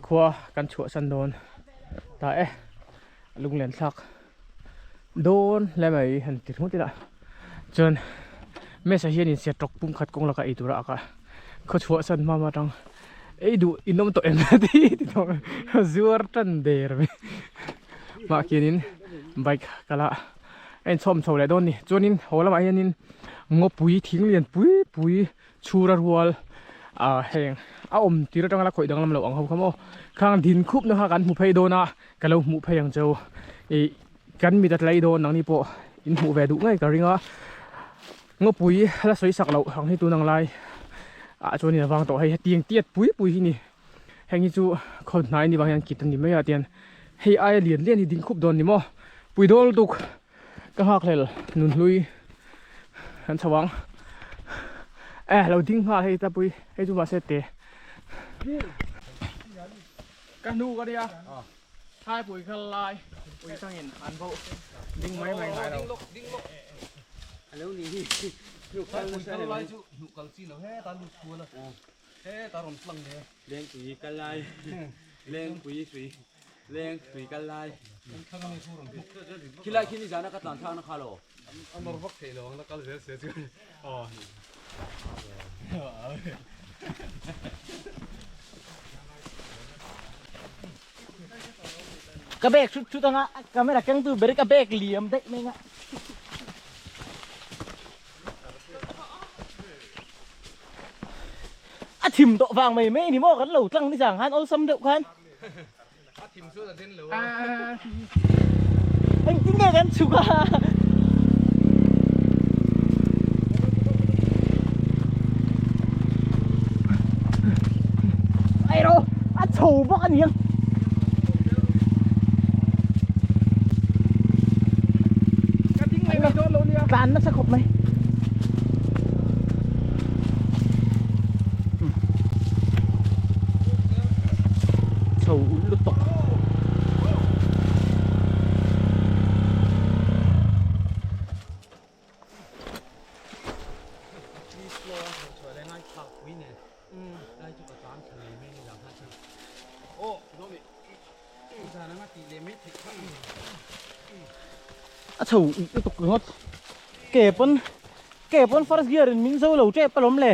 Khua kan chhuahsan dawn ta e lunglen thlak dawn hle mai han ti ringawt ila chuan mesa hianin siatrawk pum khat kawng laka ei tura a kah khaw chhuahsan hma hma atang ei duh in awm tawh em tih ti tawh zuar tan der mai mah khianin bike kala a inchhawm chho leh dawn a ni chuanin haw lamah hianin ngawpui thing lian pui pui Chhura rual ah heng a awm tir atanga la khawih danglam loh ang ho kha maw khang din khup na kha kan hmu phei dawn a ka lo hmuh phei ang cheu ih kan mit a tlai dawn nangni pawh in hmuh ve duh ngei ka ring a ngawpui la sawi sak loh ang hi tun ang lai ah chuan in a vang tawh hei hetiang tiat pui pui hi ni heng hi chu khaw hnai ni vang hian kit a ni mai a tian hei aia lian lian hi ding khup dawn ni maw pui dawl tuk. Ka nghakhlel nunhlui kan chho ang e lo ding nghal hei tapui hei chu mahse te ka hnu ka nia thaipui kal lai pui tangin an bo ding mai mai ngai lo alo ni hi thaipui kal lai chu hnuh kal chi lo heta lut kual a heta rawn tlang le lengpui kal lai lengpui tui Leng tui kal lai. Khilai khi nizana ka tlan thlakna kha lo. A nawr vak theih lo ang la kal zel se chu. Aw. Ka bag thut thut anga camera keng tu ber ka bag liam daih mai anga. A thim tawh vang mai mai ni maw kan lo tlang ni zang khan awlsam deuh khan. A thim chuan a den lo a. Engtin nge kan chhuk a? Ai ro, a chho bawk a ni ang. Ka ding mai mai dawn lo nia. Tlan nasa khawp mai. Chho ulh lutuk. A chho ulh lutuk ringawt. Ke pawn ke pawn first gear in min zo lo tep alawm le.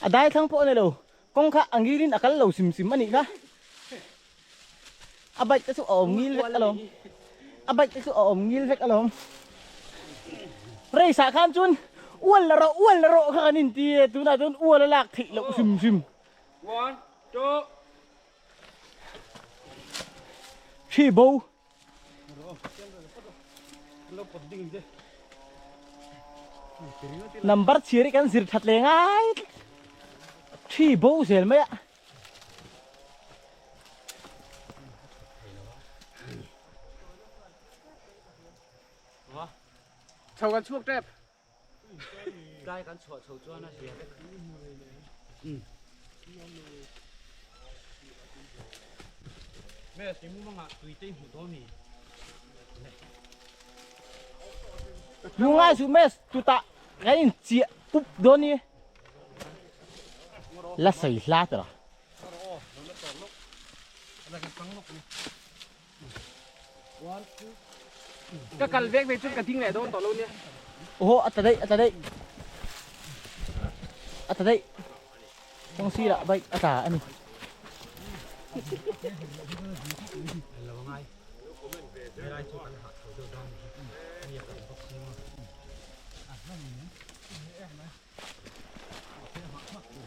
A dai thlang pawh a ni lo kawng kha a ngilin a kal lo sim sim a nih kha a bike te chu a awm ngil vek alawm a bike te chu a awm ngil vek alawm race ah khan chuan ual la rawh ual la rawh kha kan inti e tunah chuan ual a lak theih loh hrim hrim. One, two. Hri bo. Number chhiar hi kan zir that leh ngai Hri bo zel mai a. Chho kan chhuak tep. Tlai kan chhuah chho chuan a zia vek. Mess i mumangah tui te i hmuh dawn ni. Lungai suh mess chutah kan in chiah pup dawn ni. La sei hla tawh. Ka kal vek ve chuan ka ding leh dawn tawh lo nia. Aw a ta daih a ta daih a ta daih kawng sirah bike a tla a ni.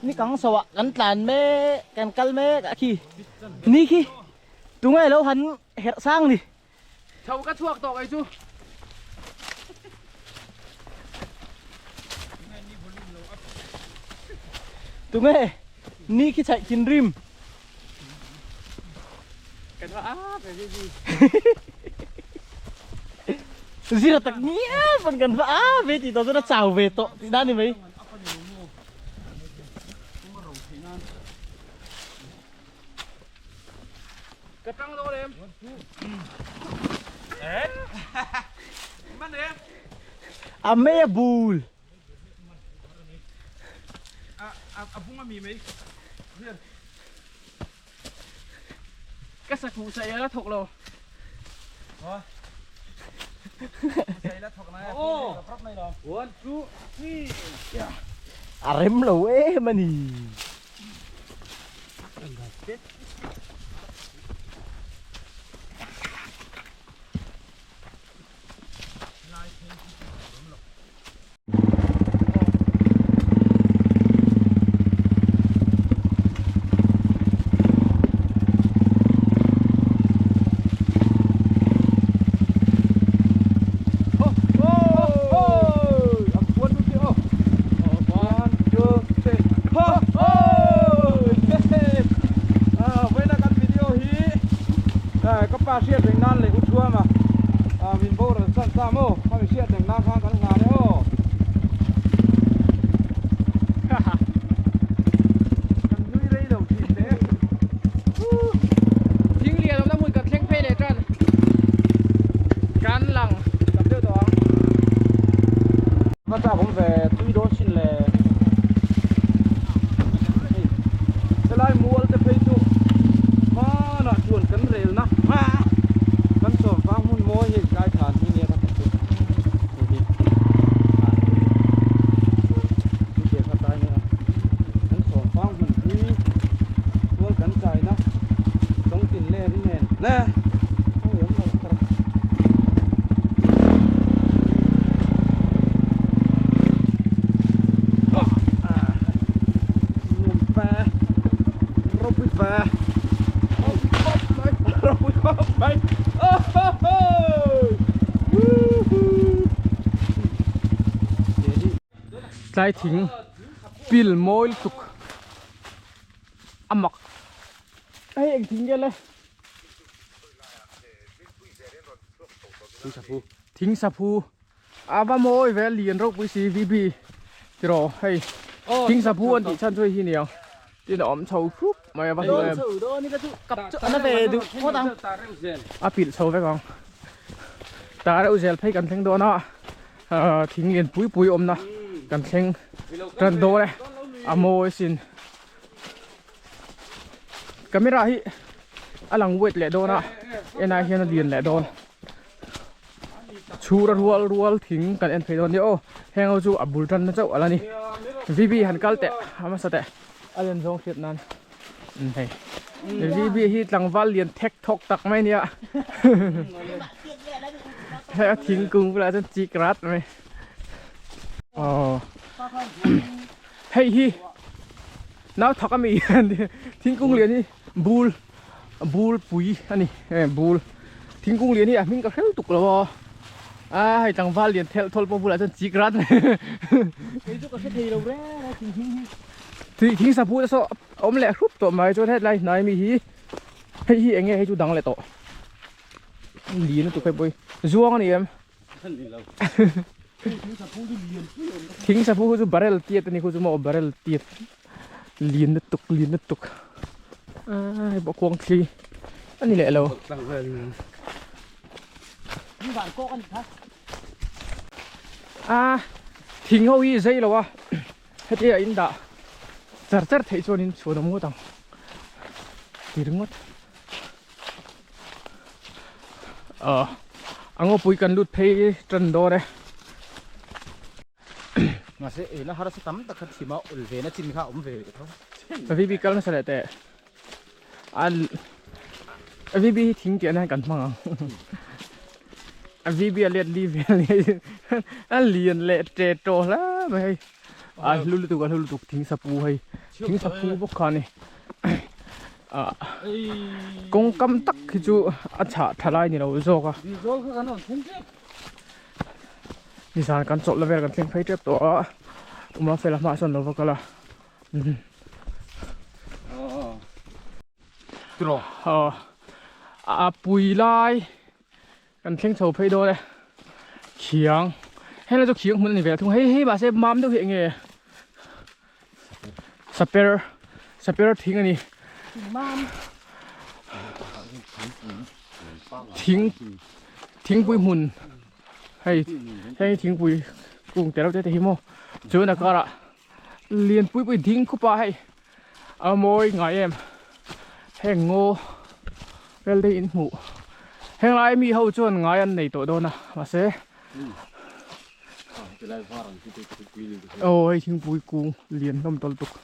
Ni kang so ah kan tlan mek kan kal mek a khi ni khi tunge lo han herh sang ni. Chho ka chhuak tawh kei chu. Tunge ni khi chhaih thinrim. Kan va a ve ve vi. Zira tak ngial pawn kan va a ve tih tawh chuan a chau ve tawh tih dan ni mai. Ka tang dawn em? A mei a bul. Ka sakhu sai a la thawk lo. A rem lo em a ni. Ka pa hriat reng nan leh u thuam a min boral chan ta maw khami hriat reng nan khan kan hlan e aw. Kan nui rei lo thin hle. Thing lian awmna hmun kan thleng phei leh tan kan lang. Tam deuh tawh ang. Va chak awm ve tui dawn sin le. Hei helai mual te phei chu hmanah chuan kan relna kan sawm vang hmun mawi hei kai than hi nia ka hmu chu hei hi hei kha tlai nia kan sawm vang hmun hi tual kan chaina tawngtin ler hi nen le awm lo thar. Tlai thing pil mawi lutuk a mak hei eng thing nge le thing saphu A va mawi ve lian ropui si VB tiraw hei thing saphu an tih chhan chu hei hi nia tin a awm chho hrup mai a va hmu em a pilh chho vek ang ta reuh zel phei kan thleng dawn a thing lian pui pui awmna kan thleng tan dawn e a mawi sin camera hi a lang wet leh dawn a enai hian a lian leh dawn. Chhura rual rual thing kan en phei dawn nia aw heng ho chu a bul tan na chauh a la ni VB han kal teh a hmasa teh a len zawng hriat nan umm hei VB hi tlangval lian thek thawk tak mai nia hei a thingkung bulah chuan chik rat mai aw hei hi nau thak ami thingkung lian hi bul bul pui a ni e bul thingkung lian hi a hming ka hrel tuk lo a a hei tlangval lian thelh thawl pawh bulah chuan chik rat kei chu ka hre thei lo reng a thing hming hi thing thing saphu te saw awm leh hrup tawh mai chuan hetlai hnai mi hi hei hi eng nge hei chu dang leh tawh lian lutuk hei pawh hi zuang a ni em thing saphu chu barrel tiat a ni khu chu maw barrel tiat lian lutuk lian lutuk a hei pawh khuang thli a ni leh lo a thing ho hi zai lo a hetia in dah char char theih chuan in chhuan awm ngawt ang ti ringawt ah a ngawpui kan lut phei tan dawn e. Mahse eina harsa tam tak kha thim a ul ve na chin kha a awm ve tho. VB kal nasa leh teh. A VB hi thing tih an kan hmang ang. A VB a let li vel ni a lian leh tre to hle mai hei. A hlu lutuk a hlu lutuk thing sapu hei. Thing sapu bawk kha ni. A kawng kam tak hi chu a chhah tha lai ni lo zawk a. Nizan kan chawlh la vel kan thleng phei tep tawh a uma fela hmaah sawn lo va kal a aw a pui lai kan thleng chho phei dawn e khiang helai chu khiang hmun a ni ve thung hei hei mahse mam deuh hi eng nge saper saper thing a ni thing. Thingpui hmun hei heng hi thingpui kung te reuh te te hi maw chuan a karah lian pui pui ding khup a hei a mawi ngai em heng ngaw vel te hi in hmuh heng lai mi ho chuan ngai an nei tawh dawn a mahse aw hei thingpui kung lian hlawm tawl tuk.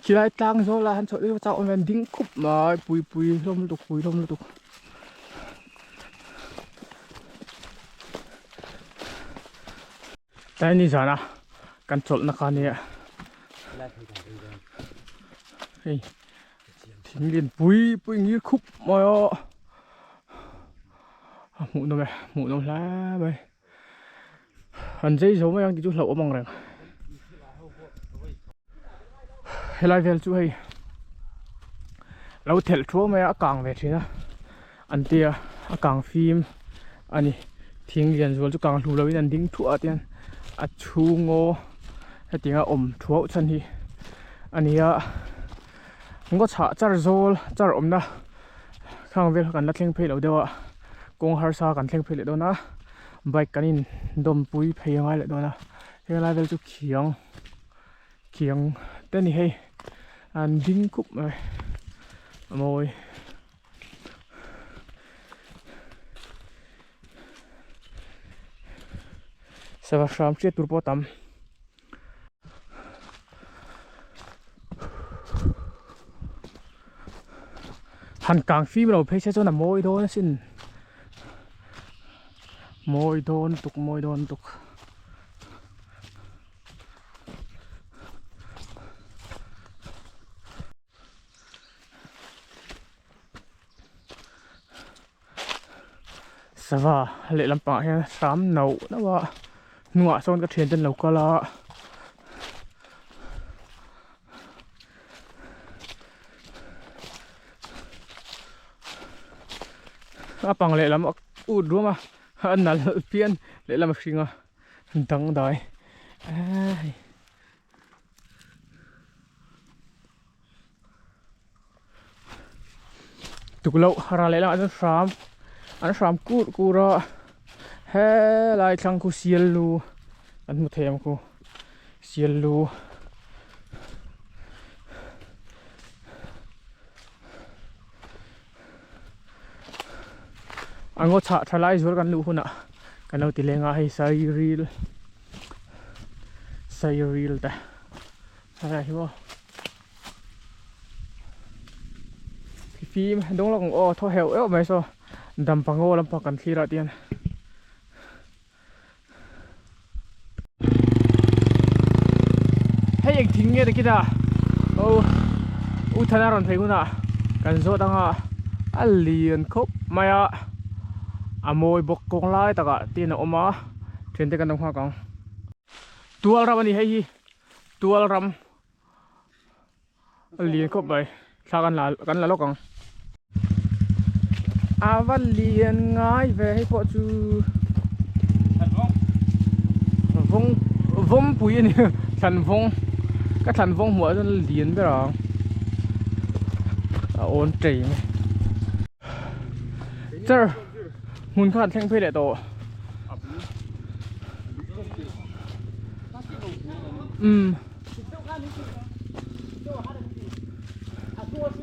Khilai tlang zawl ah han chhoh deuh chauh awm hian ding khup mai pui pui hlawm lutuk pui hlawm lutuk. Tlai ni zana kan chawlhna kha nia hei thing lian pui pui ngir khup mai a a hmuh nawm e hmuh nawm hle mai. An zai zo mai ang tih chu hlauh awm ang reng. Helai vel chu hei lo thelh thuau mai a a kang ve thin a an tia a kang fim a ni thing lian zual chu kang hlu lo in an ding thuah a tihian a chhung aw hetiang a awm thuau chhan hi a ni a ngaw chhah char zawl char awmna khang vel kha kan la thleng phei lo deuh a kawng harsa kan thleng phei leh dawn a bike kan in dawm pui phei a ngai leh dawn a helai vel chu khiang khiang te a ni hei an ding khup mai a mawi. Sava hram hriat tur pawh a tam. Han kang fim lo phei se chuan a mawi dawn asin mawi dawn tuk mawi dawn tuk sava lehlam pangah hian hram noh noh a hnungah sawn ka thian te an lo kal a a pang lehlam a ut ruam a a nal phian lehlam a hring a dangdai ai. Tukloh ral leh lamah chuan hram an hram kur kur a helai thlang khu sial lu an hmu thei ang khu sial lu a ngaw chhah tha lai zual kan luh hunah kan lo ti leng a hei sairil sairil te helai hi maw. Fim dawng lawk ang aw thaw heuh heuh mai saw dampa ngaw lampang kan thlir ah te hian hei eng thing nge takina aw u thana rawn phei hunah kan zawt anga a lian khawp mai a a mawi bawk kawng lai takah te hian a awm a thiante kan lo nghak ang tual ram a ni hei hi tual ram. A lian khawp mai thla kan la kan la lawk ang a va lian ngai ve hei pawh chu vawng vawng pui a ni thlan vawng ka thlan vawng hmuh ah chuan a lian ber ang a awn tei mai char hmun kha an thleng phei leh tawh. Umm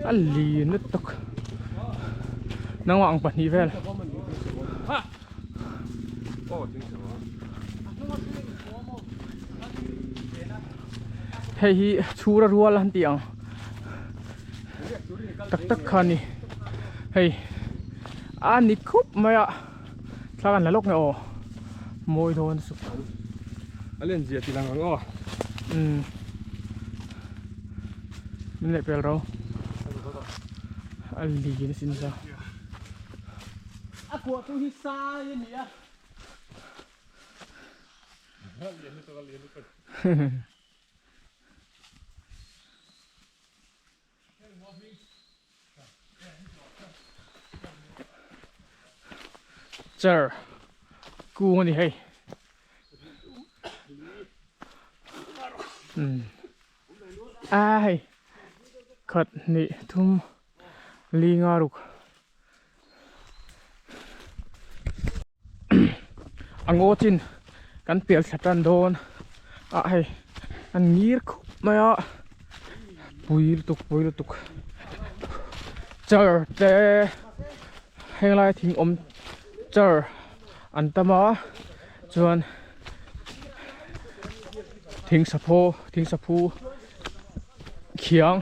a lian lutuk nangmah ang pahnih vel hei hi chhura rual an tih ang tak tak kha a ni hei a ni khup mai a. Thla kan la lawk nge aw mawi dawn sup a len zia ti lang ang aw umm min leh pel ro a li na sin sa a kuah tu hi sai a ni a Chair kung a ni hei umm a hei. Khat hnih thum li nga ruk a ngaw chin kan pial thla tan dawn a hei an ngir khup mai a pui lutuk pui lutuk char te heng lai thing awm char an tam a chuan thing sapho thing saphu khiang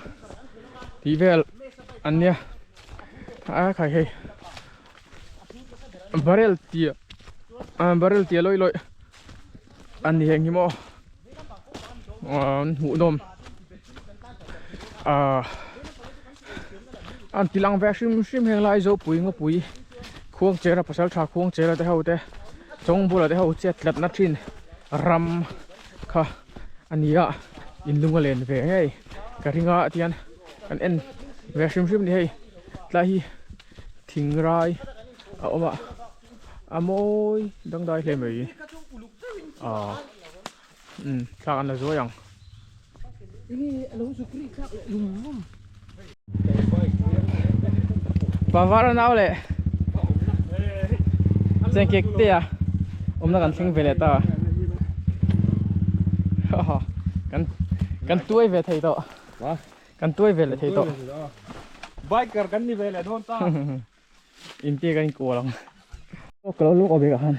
tih vel an nia a khai hei barrel tia ah barrel tia lawih lawih an ni heng hi maw an hmuh nawm ah an ti lang ve hrim hrim heng lai Zopui ngawpui khuangchera pasal tha khuangchera te ho te chawngbula te ho chet tlatna thin ram kha a ni a in lung a len ve ngei ka ring a tihian kan en ve hrim hrim a ni hei tlai hi thing rai a awm a a mawi dangdai hle mai ah umm thlak an la zuai ang. Pavara nau leh chengkek te a awmna kan thleng ve leh ta kan kan tuai ve thei tawh kan tuai ve leh thei tawh biker kan ni ve leh dawn ta inti kan inkual ang ka lo luk awm ah khan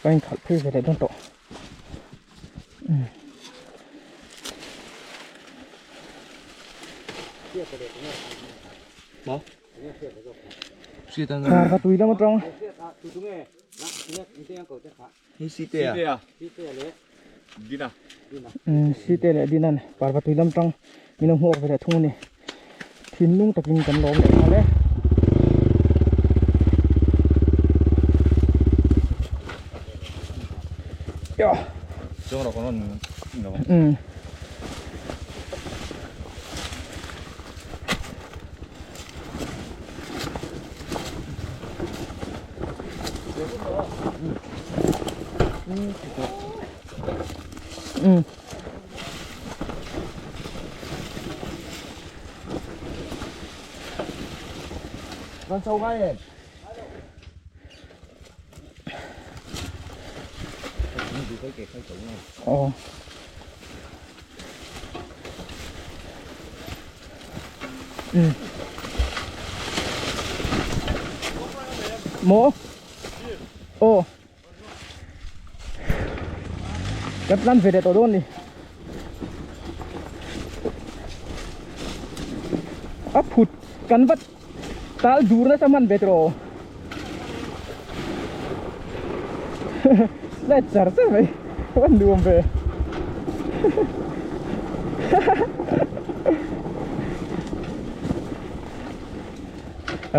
kan inkhalh phei ve leh dawn tawh. Kar ka tui lam atang Site leh Dinan parva tui lam tang min lo hmuak ve leh thung a ni thinlung takin kan lawm leh nghal e. Aw. Ừ. Mỗ. Ô. Kan tlan ve leh tawh dawn ni. A phut kan va tal dur nasa hman ve tawh. Slide char char mai a nuam ve.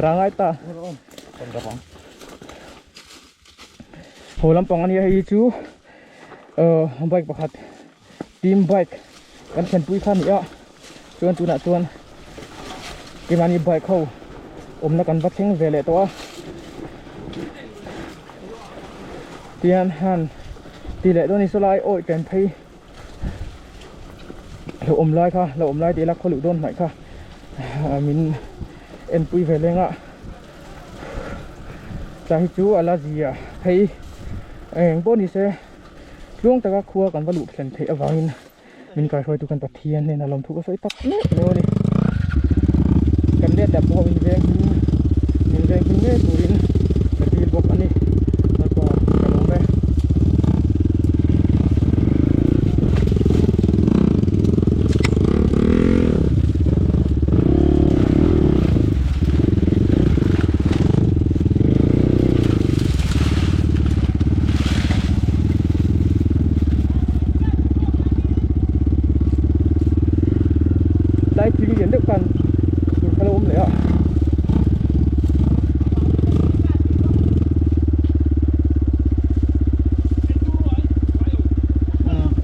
Rangai ta. Haw lampang a nia hei hi chu bike pakhat team bike kan thlenpui kha a ni a chuan tunah chuan keimahni bike ho awmna kan va thleng ve leh tawh a tihian han ti leh dawn a ni saw lai awih chen phei lo awm lai kha lo awm lai tih ila khaw luh dawn hnaih kha min enpui ve leng a. Tlai hi chu a la zia phei eng pawh ni se tluang taka khua kan va luh thlen theih avangin min kaihruaitu kan Pathian hnenah lawmthu ka sawi tak meuh meuh a ni. Kan let leh pawh min veng him min veng him ngei turin ka dil bawk a ni. Lalpa ka lawm e. Lai thing lian deuh khan tur kha lo awm leh a.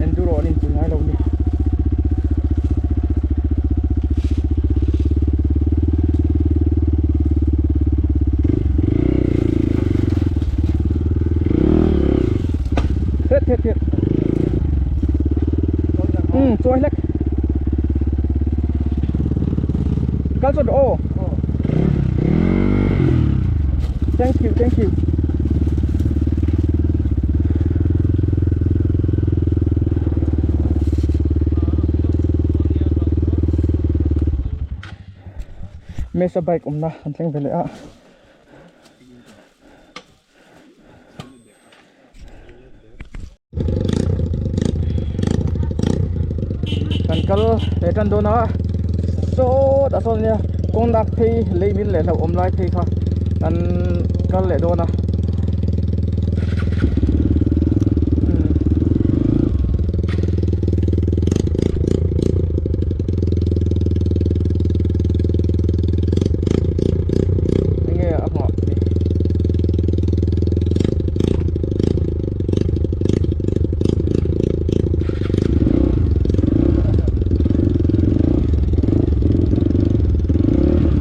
Enduro an inpui ngai lo ni. Thiat thiat thiat. Ừ, chuai hlek. Kal sawn rawh aw. Thank you, thank you. Mesa bike awmna an thleng ve leh a. Kan kal leh tan dawn a sawtah sawn nia kawng lak phei lei min leh hlauh awm lai phei kha kan kal leh dawn a. Enge a nghah ni.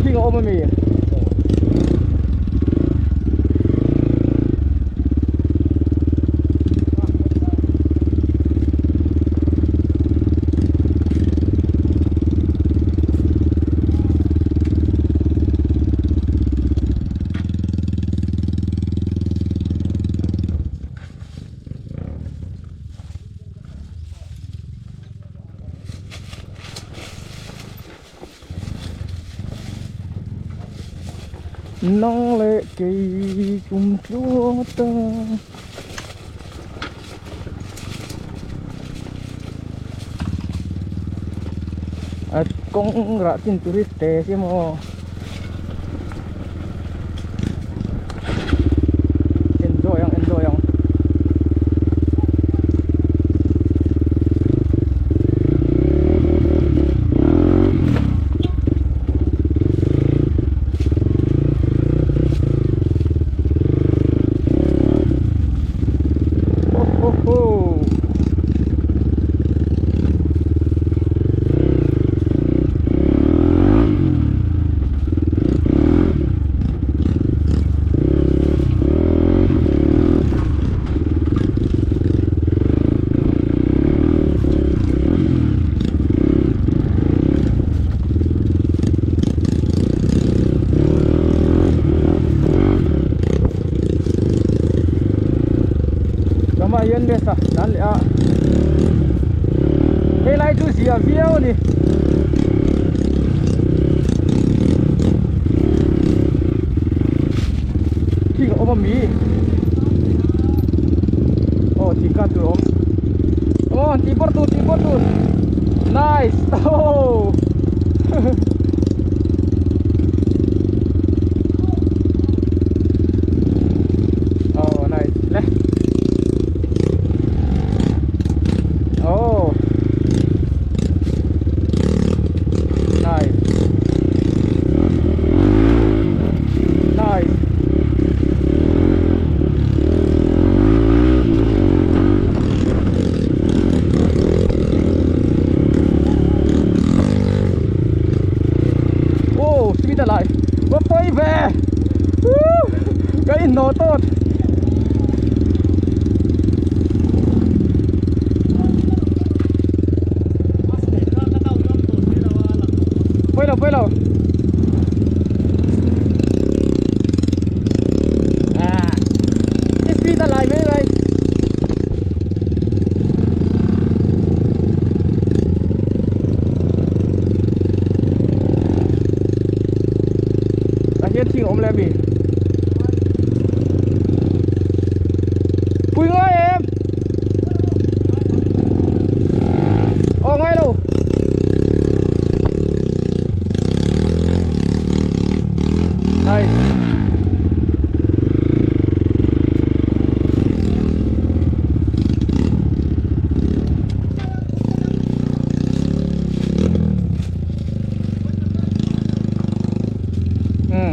Thing a awm ami? Nang leh kei kum tluang ata. A kawng rah chin tur hi te si maw enjoy ang enjoy ang. Ho ho ho. Ramah hian nest a dan leh a helai chu zia viau a ni. Thing a awm a mi aw thing khan tur a awm aw an tih bawrh tur tih bawrh tur nice oh oh nice le oh nice nice Oh, speed lại. Có quay về. Cái nổ tốt. Quay đầu, quay đầu. À. Cái speed lại mấy đây. Tah hian thing a awm leh ami? Pui ngai em? Aw ngai lo. Nice. Ừ.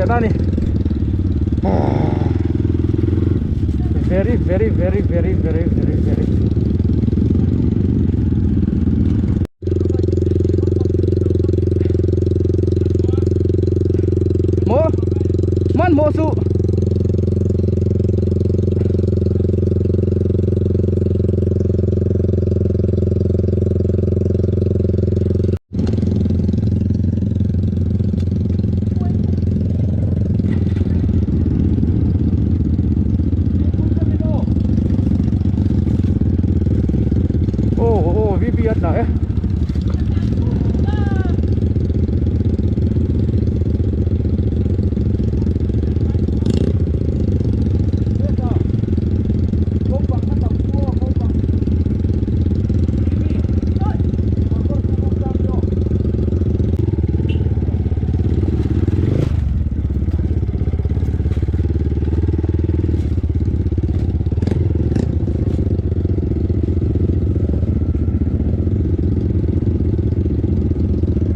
leh ta a ni. Very very very very very very very Maw hmanhmawh suh. Aw aw VP a tla e.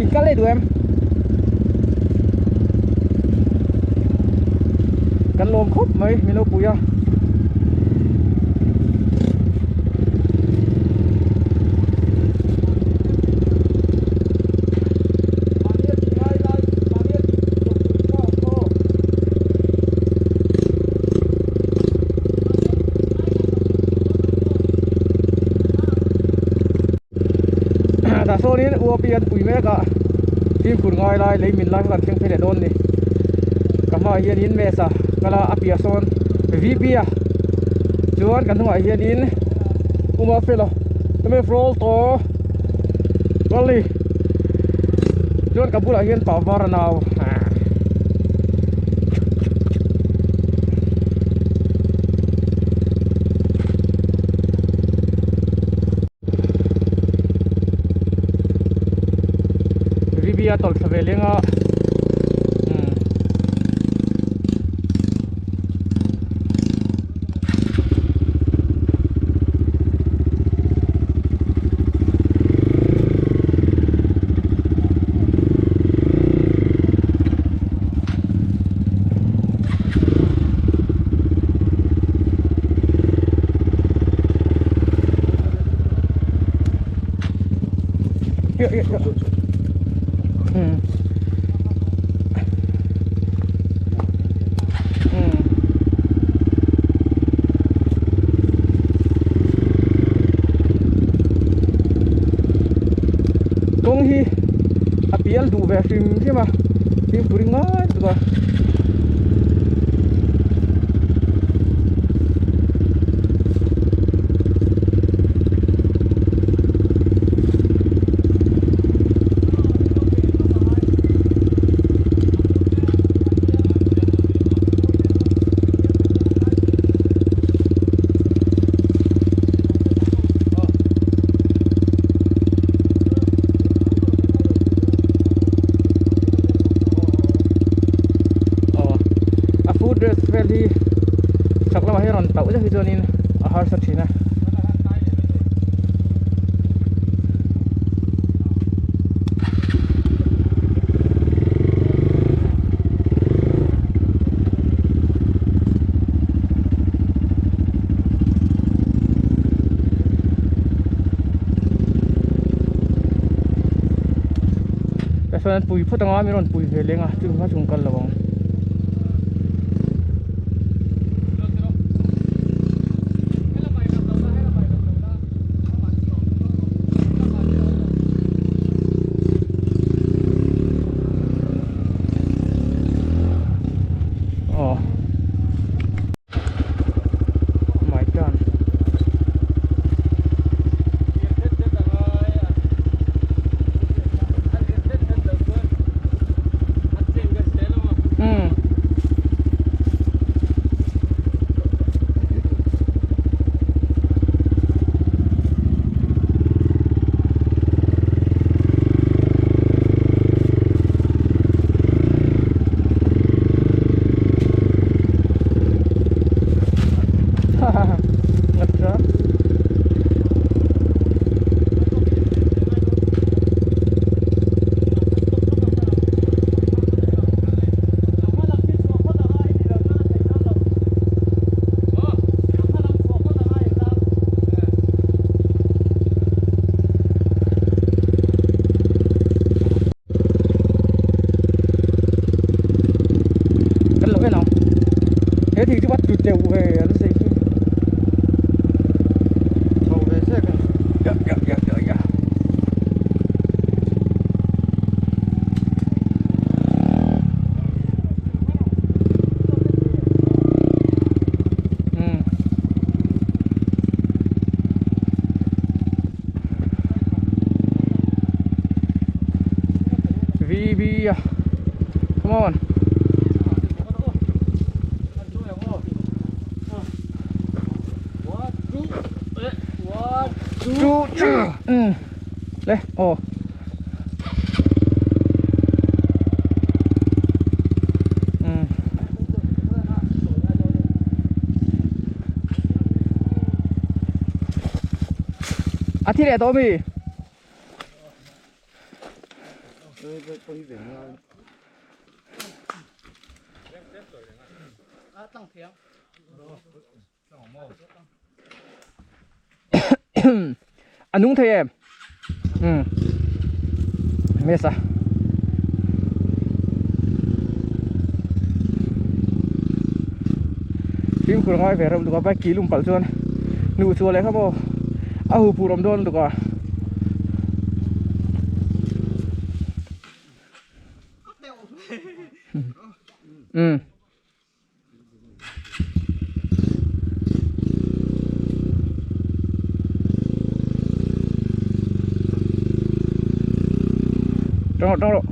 In kal leh duh em? Kan lawm khawp mai min lo pui a. Tah sawnin uap hi an pui mek a fimkhur ngai lai lei min lai kha kan thleng phei leh dawn a ni ka hmaah hianin mesa kala a piah sawn vp a chuan kan hnungah hianin uma fela mf roll tawh rally chuan ka bulah hian pa var a nau VB a tawlh thla ve leng a umm Kawng hi a pial duh ve hrim hrim a fimkhur ngai tuk a. Aw a food dress vel hi chak lamah hian rawn tauh zet hi chuanin a harsa thin a. Tah sawn an pui phawt anga mi rawn pui ve leng a chu hma chung kal lo ang. Aw my turn. He thing chu va tlu teuh ve an sei khi. Chho ve zek a ni. Ya ya ya ya ya. Um. VB à. Come on. Two, three. Le, oh. A thi leh tawh ami? A nung thei em? Um. Mesa. Fimkhur ngai ve reuh lutuk a bike kilum palh chuan hnuh chhuah leh kha maw a hu phur awm dawn lutuk a. Um. Tang rawh tang rawh.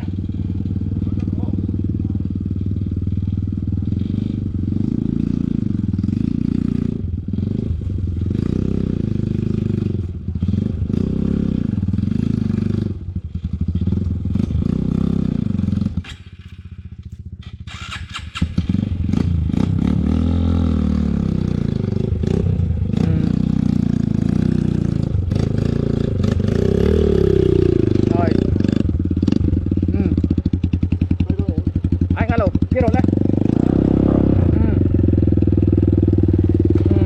Rồi. Ừ. Anh alo, kia rồi đấy. Ừ. Ừ.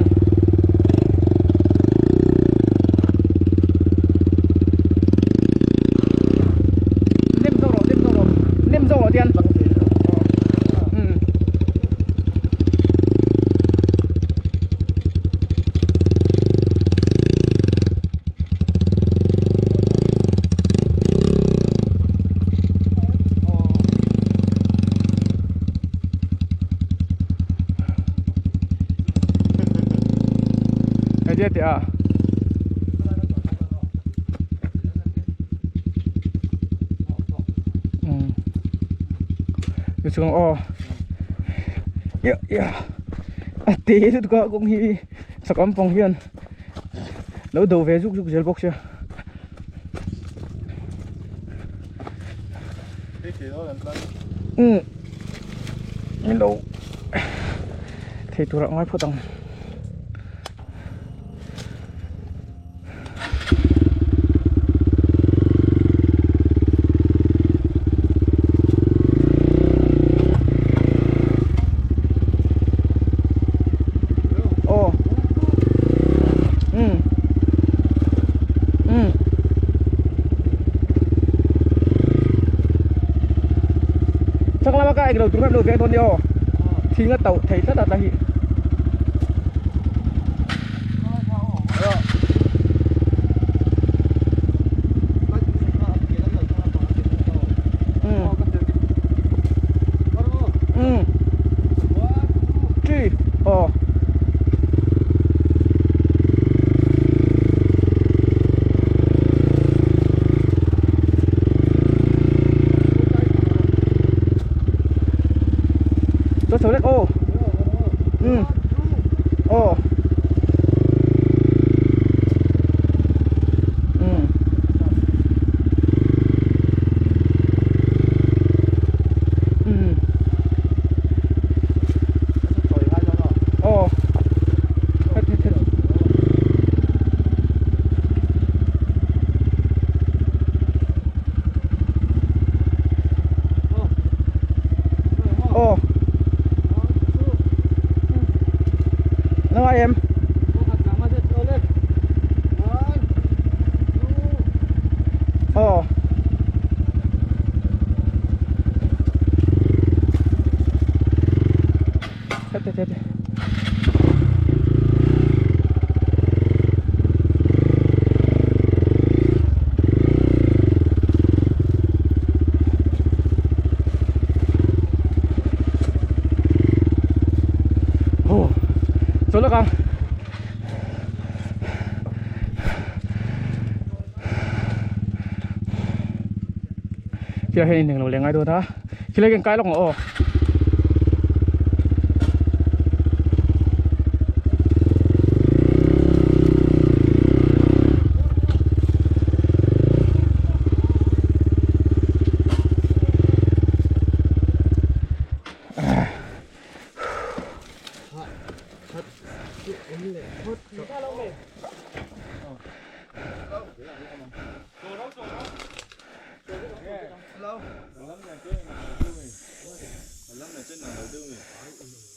Nem zo rawh, nem zo rawh. Nem zo rawh tian. Ừ. Idea teh a. Chuang aw ya ya a te lutuk a kawng hi sakam pang hian lo do ve zuk zuk zel bawk sia. Um min lo thei tur ah ngai phawt ang. Aw um um chak lama ka englo tur khan lo veng dawn nia aw thing a tauh thei tlat a ta hi. Cho chho lek aw um aw um um aw het het het Aw Nanga em Aw Het het het. Oh, 走了刚。Khilai hian inheng lo leh ngai dawn a khilai hian kai lawk ang aw.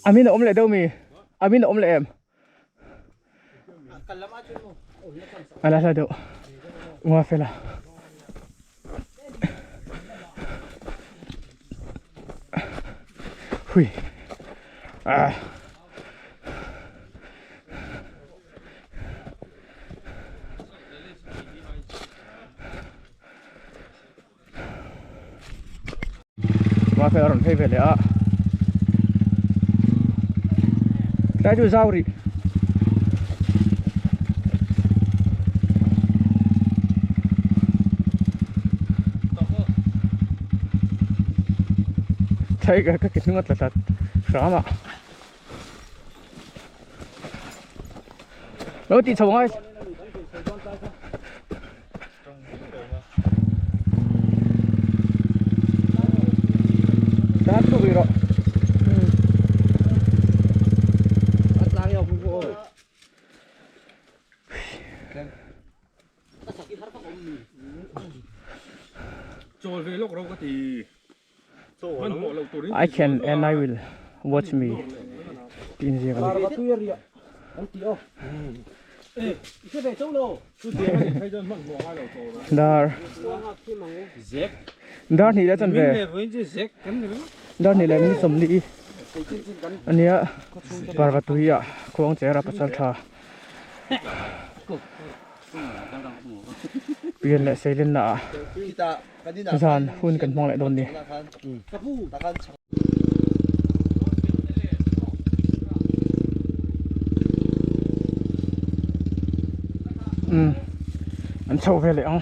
A min a awm leh deuh mi a min a awm leh em a la hla deuh unga fela hui ah Mahse a rawn phei ve leh a tlai chu zau rih tlai ka ka ke hnung a tla tlat hram a. Lo tih chho ngai. Tan thuk rih rawh. Chawl ve lawk ro ka ti. I can and I will watch me tih inziak a ni. Dar dar hnih leh chanve dar hnih leh min sawmli a nia parvatui ah khuang chera pasal tha pian leh seilenna ah. Zan hun kan hmang leh dawn ni. Umm an chho ve leh ang.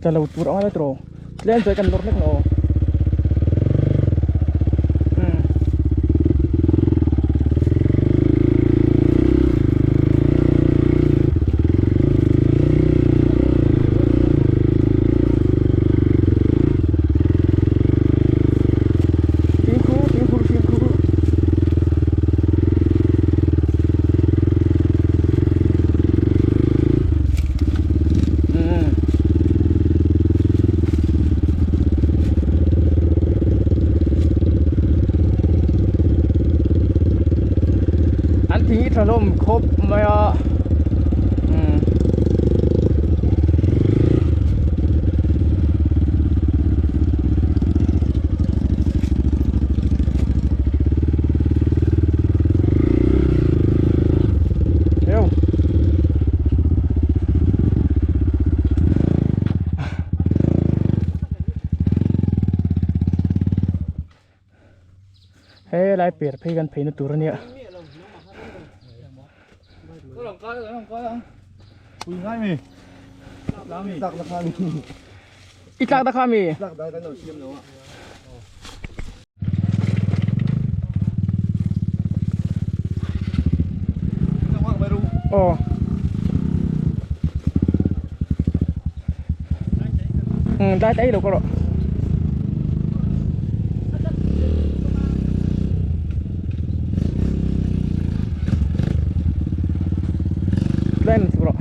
Tla lo tur ang a tiraw tlem chuan kan lawr hlek lo umm fimkhur fimkhur fimkhur umm an thing hi tha hlawm khawp mai a umm He lai per phei kan pheina tur ania. I tlak ta kha mi. Aw. Ừ, dai tay đâu có rồi. Lên rồi.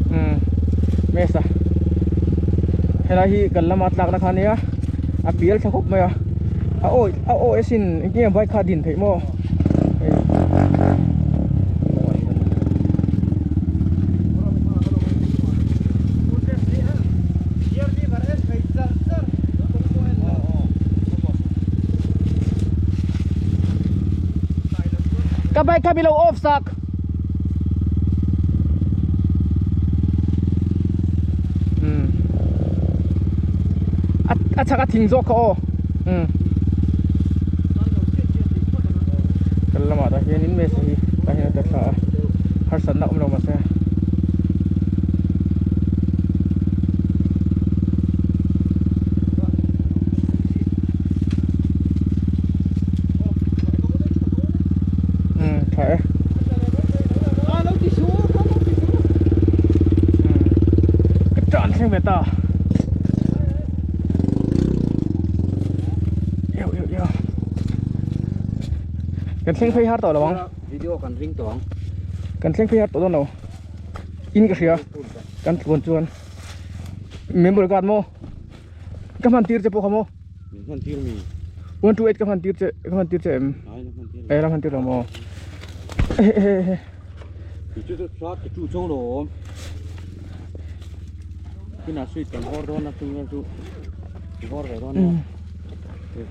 Ừ. Mesa. Helai hi kan lama tlakna kha ania a pial tha khawp mai a a awi a awi asin engtin nge bike kha a din theih maw hei. Light kha milo off sak. Um. A a chhak a thing zawk kha aw. Um. Kal lamah tah hianin mesa hi tah hian a ta thla a. Harsatna awm lo mahse. Um tha e. Ka tan thleng ve ta. Yêu yêu yêu. Kan thleng phei har tawh lo ang. Video kan ring tawh ang. Kan thleng phei har tawh dawn lo. In ka hria. Kan tluan chuan memory card maw ka hman tir che pawh kha maw. Min hman tir mi. 128 ka hman tir che ka hman tir che em. Ai la hman tir. Eh la hman tir lo maw. Hehehe. Chu chu thla te chu cho lo awm. Kina sweet kan or dawn a chung chu. Or ve dawn a.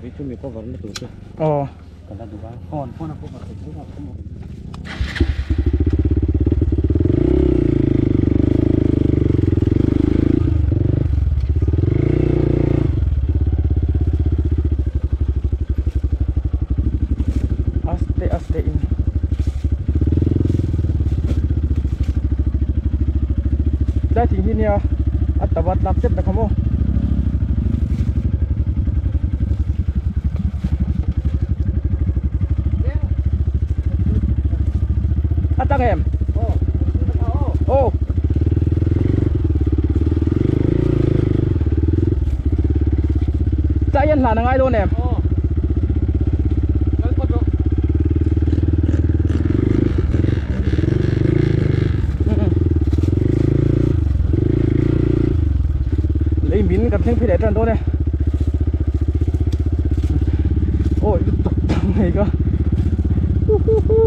Ve chu mi cover na tur chu. Aw. Kan la duh a. Phone phone a cover thei chu ka awm. Aste aste in. Tlai thing hi nia a tabat lak tep na kha maw. A tang em? Aw. Tlai hian hlan a ngai dawn em? Lei min kan thleng phei leh tan dawn e. Awi lutuk tak mai ka. Huhuhu.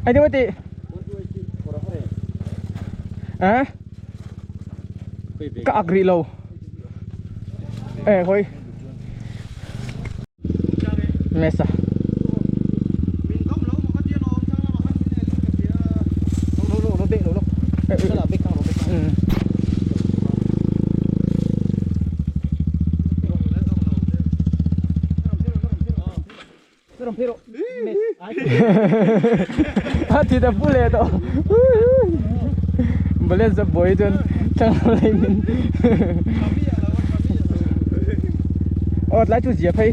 Ai đi ti. À? Ka agree lo. Eh khoi. Mesa. Ừ. A ti ta pu le to. Bale za boy chuan chang lai min. Aw tlai chu zia phei.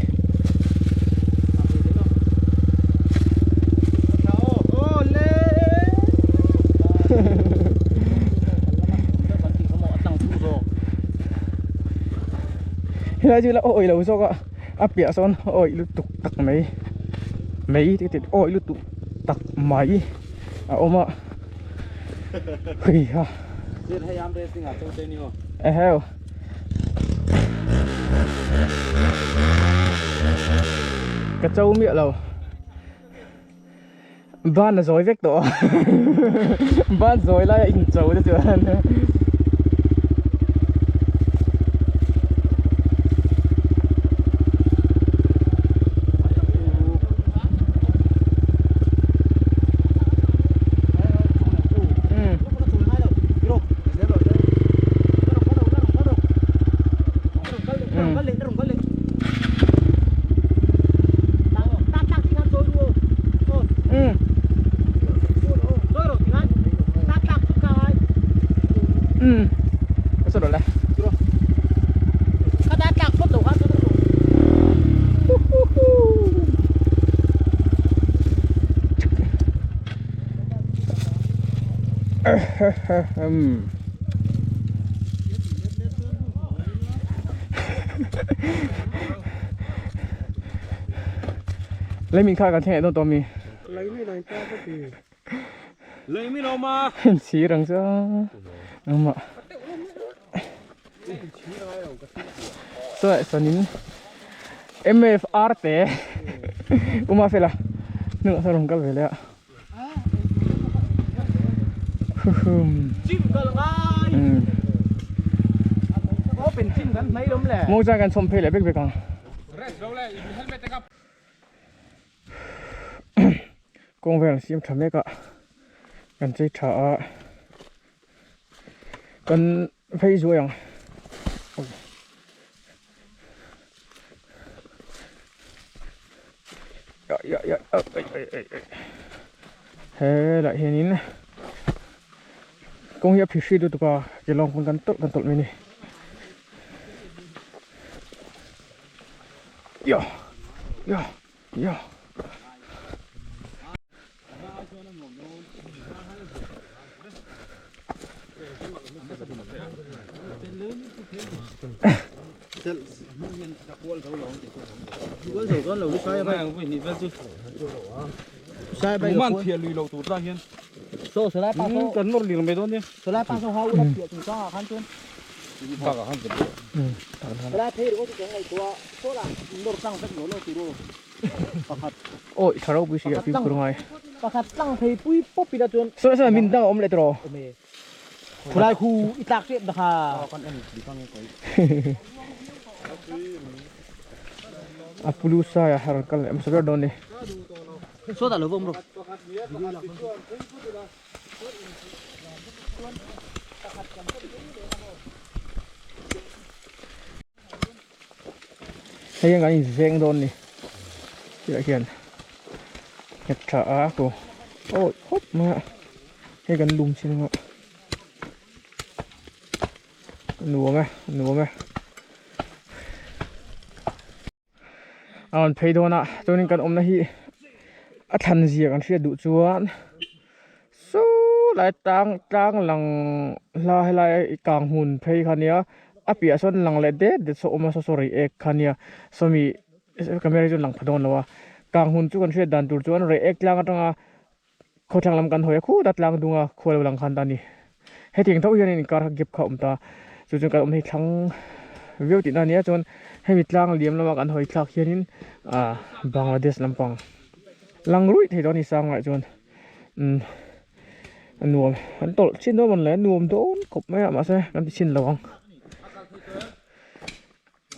Helai chu la awi lo zawk a a piah sawn awi lutuk tak mai mai te tit awi lutuk tak mai a awm a hei ha eheu ka cho miah lo ban a zawi vek tawh a ban zawi lai a incho te chuan. Lei min kha kan thleng leh dawn tawh a mi? Lei mi nai ta ka ti. Lei mi lo ma. Chhir ang chu engmah. Saw sanin MFR te uma fela hnungah sawn rawn kal ve leh a. Gym kal ngai. Open gym kan hmai lawm le. Mo chuan kan chhawm phei leh vek vek ang. Kawng vel an siam tha mek a kan chei tha a kan phei zuai ang. Helaiah hianin kawng hi a phihri lutuk a ke lawng pawn kan tawlh kan tawlh mai a ni. Awi tha ropui si a fimkhur ngai. Pakhat tlang phei pui pawp ila chuan. Saw saw min dang a awm leh tawh. Awm e. Khulai khu i tlak tep dah kha. A pulu sai a rawn kal leh hmasa ber dawn ni. Saw dah lo va awm rawh. Hei hian kan inveng dawn ni tihah hian nghet tha a ku awi khawp mai a hei kan lum chin anga a nuam e a nuam e a rawn phei dawn a chuanin kan awmna hi a thlan zia kan hriat duh chuan Saw lai tlang tlang lang hla helai kang hmun phei kha nia a piah sawn lang leh det det saw awm a saw saw rei ek kha nia sawmi camera hi chuan lang pha dawn lo a kang hmun chu kan hriat dan tur chuan rei ek tlang atanga khawthlang lam kan hawi a khut a tlang dung a khua lo lang khan ta a ni hetiang tho hian inkar kha gap kha a awm ta chu chuan kan awm hi thlang viau tihna a nia chuan hemi tlang liam lama kan hawi thlak hianin ah Bangladesh lampang lang ruih thei dawn a ni sangah chuan. Umm a nuam an tawlh chin dawn mawn le a nuam dawn khawp mai a mahse kan ti chhin lo ang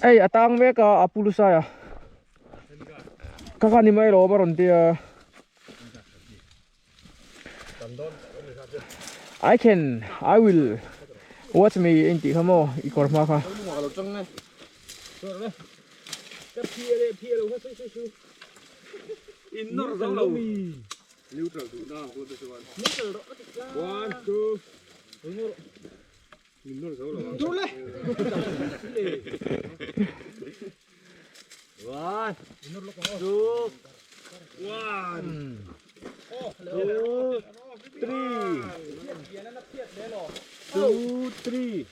hei a tang mek a a pu lusai a ka kha ni mai lawm a rawn ti a I can I will watch me in tih kha maw i kawr hma kha. In nawr zo lo. Neutral duh na ang te chuan. Neutral rawh ka ti tlang. One two. In nawr zo lo. Dur le. One. Two. One. Two. Three. Two three.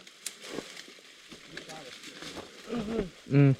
Um.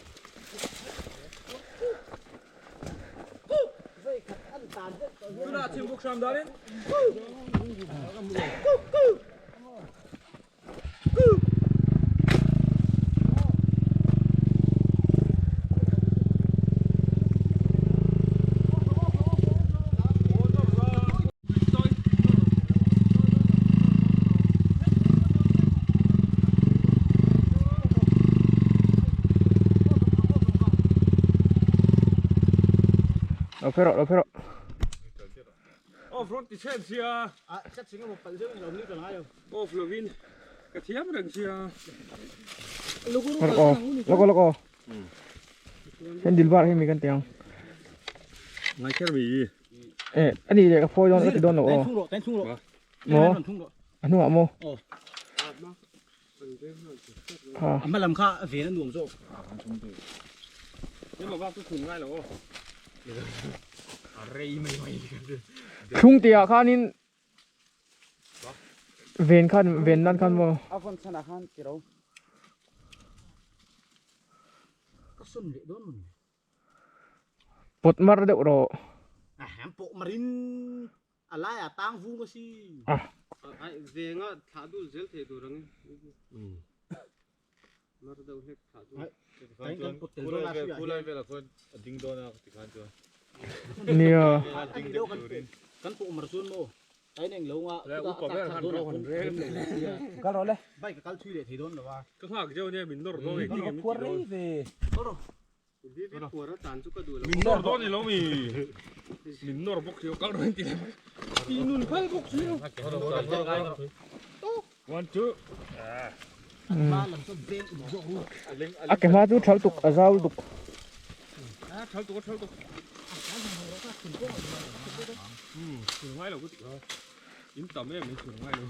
Lo phei rawh, lo phei rawh. Off road ti chhen sia. A ka ching emaw palh zeuh in lo ni ka ngai lo. Off lovin ka thiam reng sia. Lawk aw, lawk aw, lawk aw. Hen dilbar hi mi kan ti ang. Ngai kher mi. Eh, ani leh ka phawi dawn ka ti dawn lo aw. Maw? A hnungah maw? Ha. A hma lam kha a ven a nuam zawk. Thlung tih ah khanin ven khan ven nan khan maw? A vawn chhan ah khan tiro. Ka sawn leh dawn maw ni? Pawt mar deuh rawh. A hem pawh marin a laiah tang vung a si. Ai venga thlah dul zel thei tur angin. Mar deuh hlek thlah dul. Khulai velah khuan a ding dawn a tikhan chuan. Nia. Kan pawh mar chuan maw tain eng lo nga Upa ber khan ro han rel kal rawh le bike a kal thui leh thei dawn lo a. Ka nghak deuh ania min nawr dawn engtin nge min ti dawn. Min nawr dawn ni lo mi. Min nawr bawk si kal rawh in ti leh mai. Ti nun phal bawk si lo. One two. A ke hma chu thal tuk a zau tuk. Thal tuk a thal tuk. Ngai lo ka ti kha. In tam em mai thur ngai lo.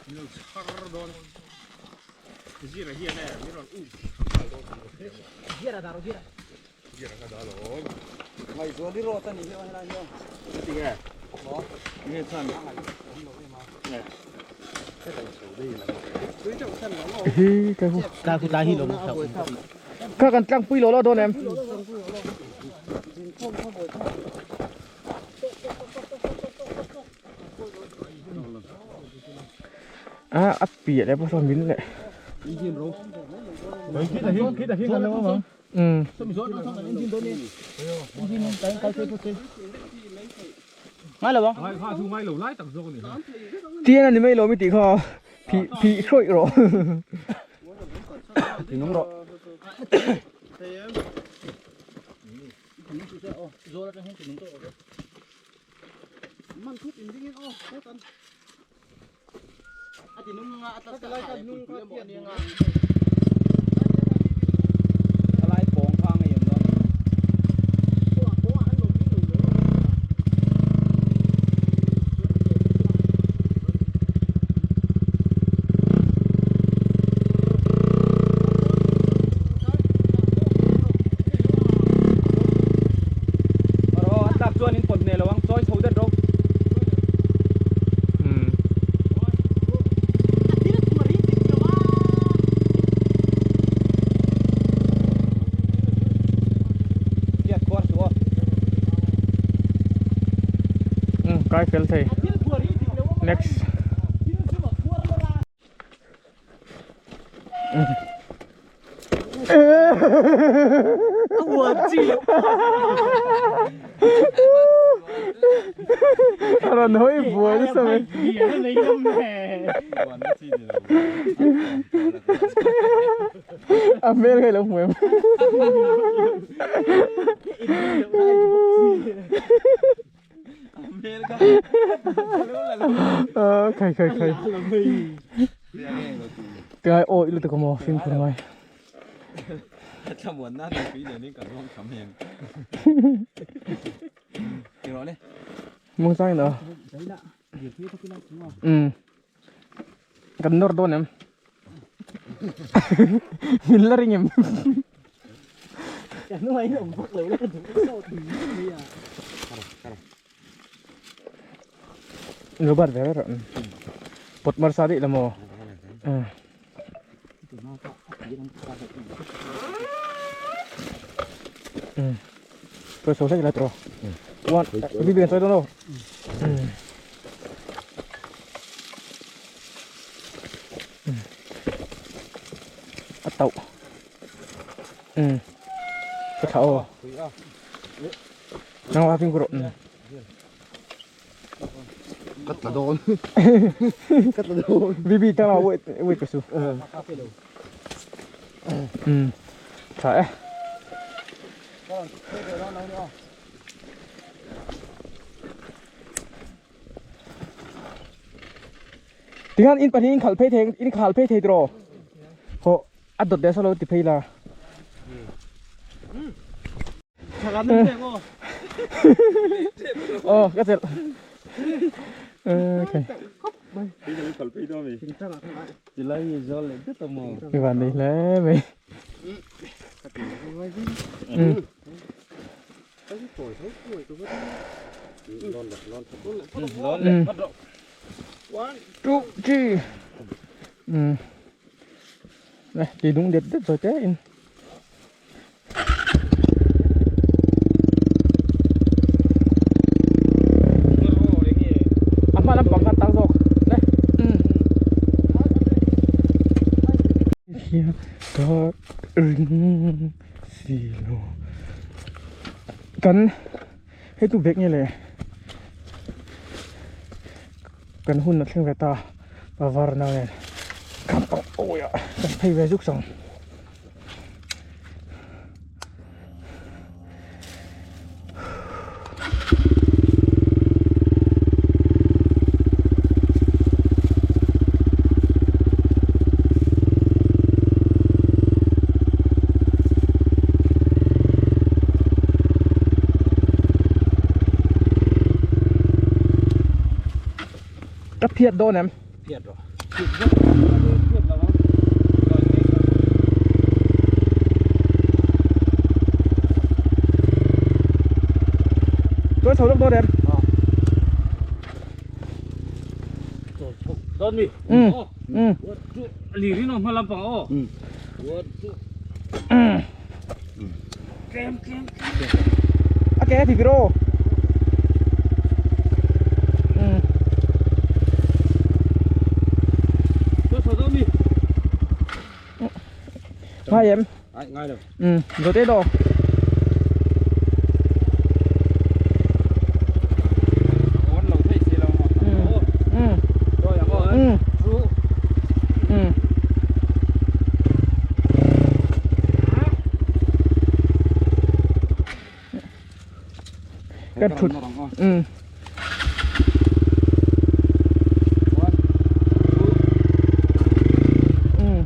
Min lo chhar dawn. Zira hian e min rawn um nghal dawn tih ka hria. Zira dah rawh zira. Zira ka dah alawm. Ngaihzual i rawt a nih hi aw helai hian. Heti nge? Nge chhan? Hi ka hu. Ka ku tlai hi lo mawng Ka kan tlangpui lo lo dawn em? A a piah leh pawh sawn min leh. Um. Ngai lo ang. Ngai kha chu ngai lo lai tak zawk a ni kha. Tian a ni mai lo mi tih kha phih phih hrawih rawh. Ti nung rawh. Helai pawng kha ngei awm dawn. Ro a tlak chuan in pawt hneh lo ang chawi chho det ro. Tiat khuar chu aw. Kai fel thei. Next. Rawn hawi buai nasa mai. A hmel kha i lo hmu em? Khai khai khai. Cái ôi lu ko mo phim khur mai. Mong sang na. Ừ. Kan nor dawn em. Min la ring em. Lo bat ve rawh. Pot mar sa dih la maw. Tôi số sách là trò. One, vi biển tôi đâu đâu. Bắt tàu. Cái thảo. Nang wa phim của Cắt là đồn. Cắt là đồn. Vi vi tao nào wait wait cái su. Thả. Tingan in pahnih in khalh phei thei in khal phei thei tiraw haw a dawt leh sawlo ti phei la. Aw ka chelh. Okay. Mi van nei hle mai. Two, three. Này, thì đúng đẹp rất rồi thế in. si lo kan hei tu bag nge le kan hun a thleng ve ta a var na nen kan pang awi ah kan phei ve zuk sang. Ka phiat dawn em? Phiat rawh. Tôi chho lawk dawn em? Dawn mi. Ừ. Ừ. Liri no hma lampang aw. A ke thì bro. Ừ. Tôi chho dawn mi. Ngay em. Ngai lo. Ừ, rồi thế đồ. On lo thei si lo. Ừ. Ừ. Rồi ang aw. Ừ. Ừ. Cái thụt. Ừ. Ừ.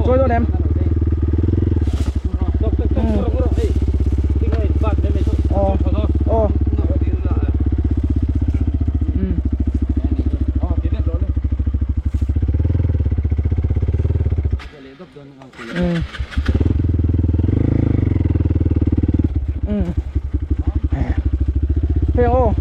Rồi rồi em. Ờ. Ờ. Ừ. Ừ. Ừ. Thế ô.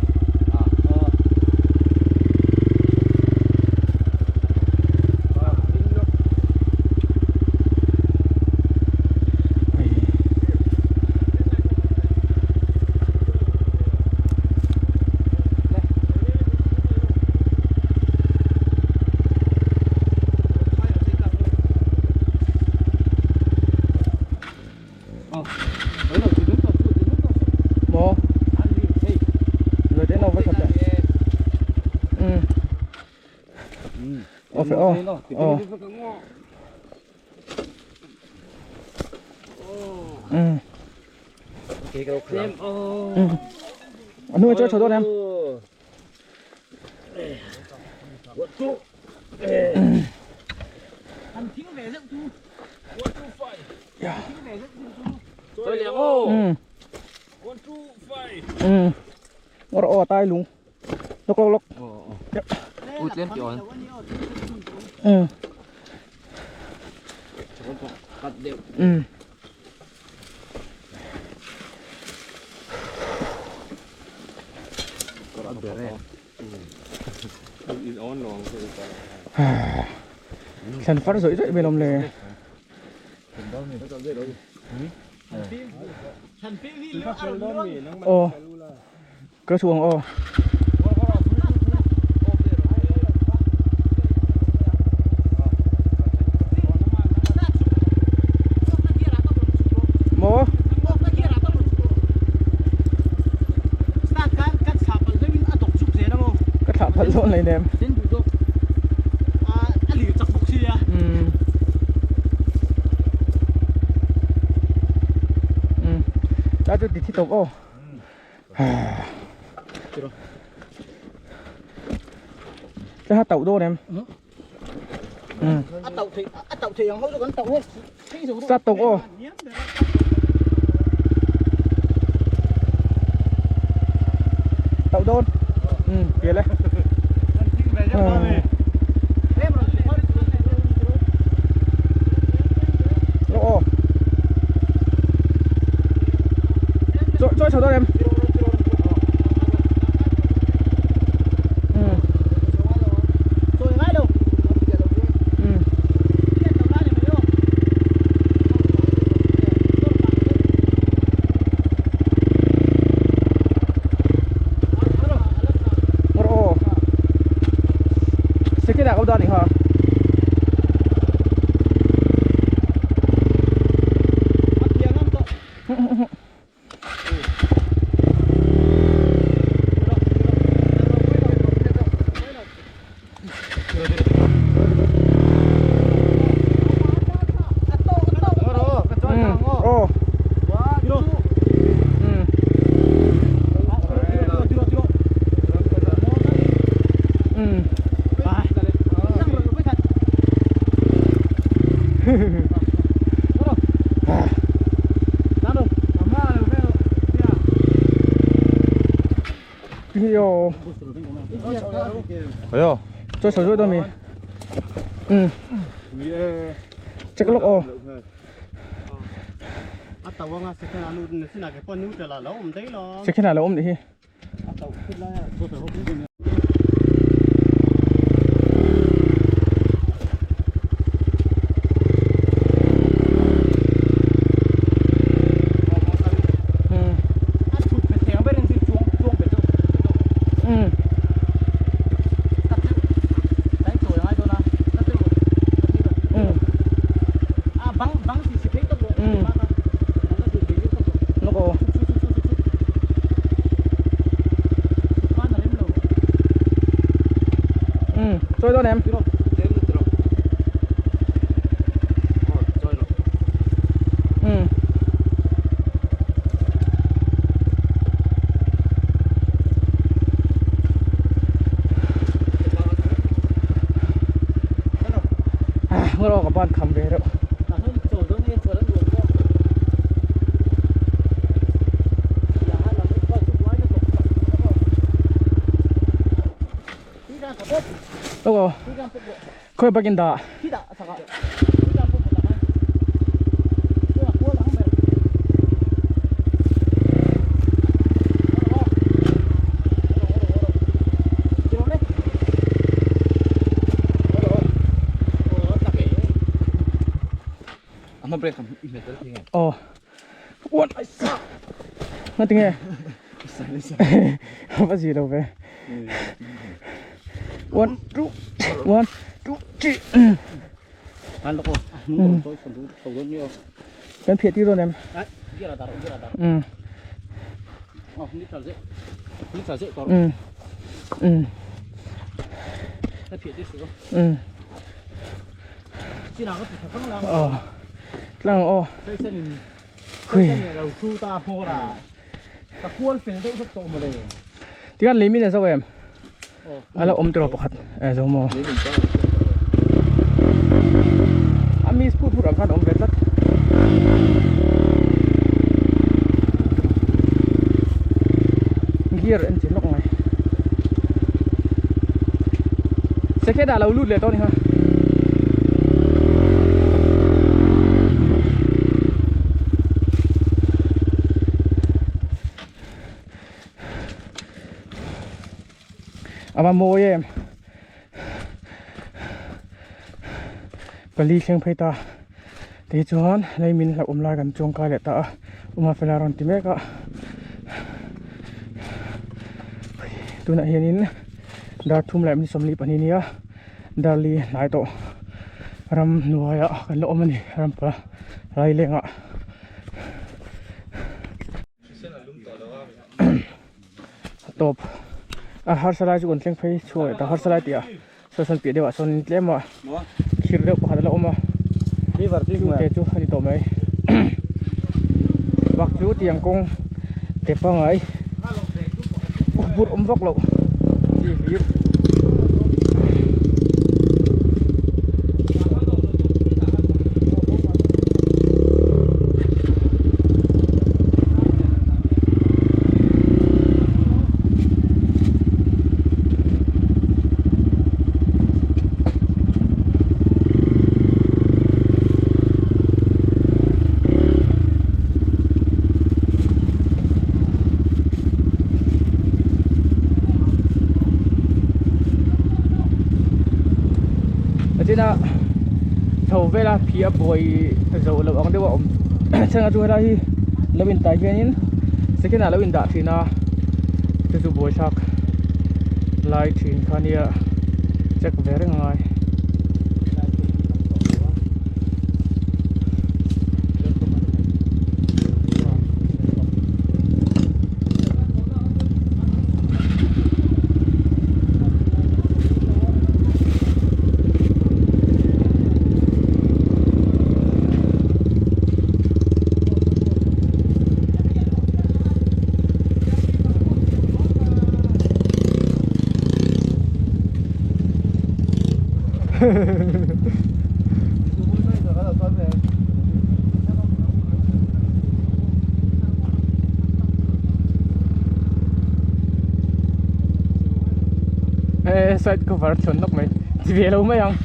Mo. Rồi đến đâu với thật đấy. Ừ. Ờ phải ô. Ờ. Ừ. Ừ. Nuôi cho cho em. Ừ. Ừ. Ngor o tai lung. Lok lok lok. Út lên kiểu. Ừ. Ừ. Thần phát rưỡi rưỡi về lòng lề. Ồ. Cơ chuồng ồ. Mô. Cái thả phật luôn này em. Ừ. Ừ. Đã tôi đi thi tục ô. Cái hát tàu đô em. Ừ. Sát tàu ô. Tàu đôn. Ừ, kìa lên. Lỗ. Rồi, rồi chào em. Ừ. Ừ. Second ah ka dah nih kha. Cho sầu rưỡi đâu mì. Ừ. Check lốc ô. Second là ôm đi. Chơi đó em. Ừ. À, ngồi đó các bạn khám về rồi. Đâu rồi? Khơi bắc in đà. Ồ. What? Nó tiếng nghe. Không có gì đâu về. 1 2 1 2 3. Cái phía đi rồi em. Ừ. Ừ. Ừ. Ừ. Ờ. Lang ô. Hui. Thì cái limit là sao em? Ala om tro pakhat e zo mo. Ami sput put angkhan om ve tlat. Gear en chin lok ngai. Second ah lo lut le to ni ha. Ama mawi em pali thleng phei ta ti chuan lei min hlauh awm lai kan chuang kai leh ta a uma fela rawn ti mek a tunah hianin dar thum leh ni sawmli pahnih nia darli hnai tawh ram hnuaiah kan la awm a ni ram pa rai lengah. Tawp a harsa lai chu kan thleng phei chhuak leh ta harsa lai tih ah saw sawn piah deuh ah sawn tlem a thir deuh pakhat a la awm a chu te chu a ni tawh mai bak chu tiang kawng te pangai bur awm vak loh chi hlir. China chho vela phi a buai zo lo ang deuh a awm chhang a chu helai hi lo in tai hianin second ah lo in dah thin a chu chu buai thlak lai thin kha nia. Check ve reng angai. Ê side cover chhuan lawk mai chi ve lo mai ang.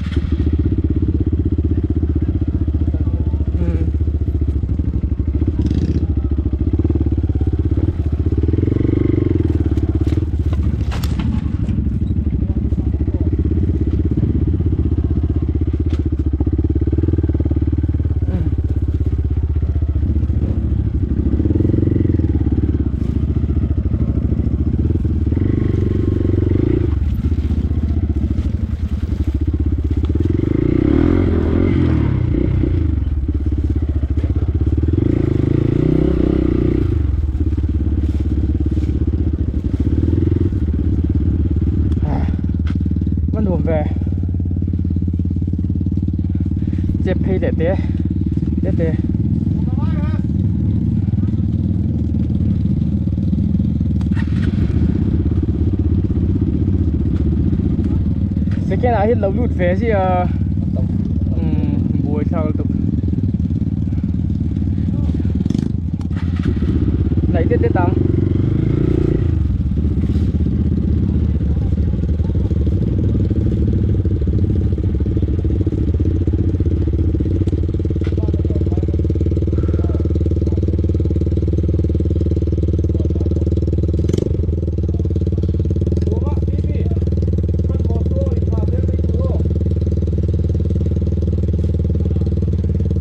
Va nuam ve chep phei leh te te te second ah hian lo lut ve zia umm buai thlak lutuk hnaih det det ang.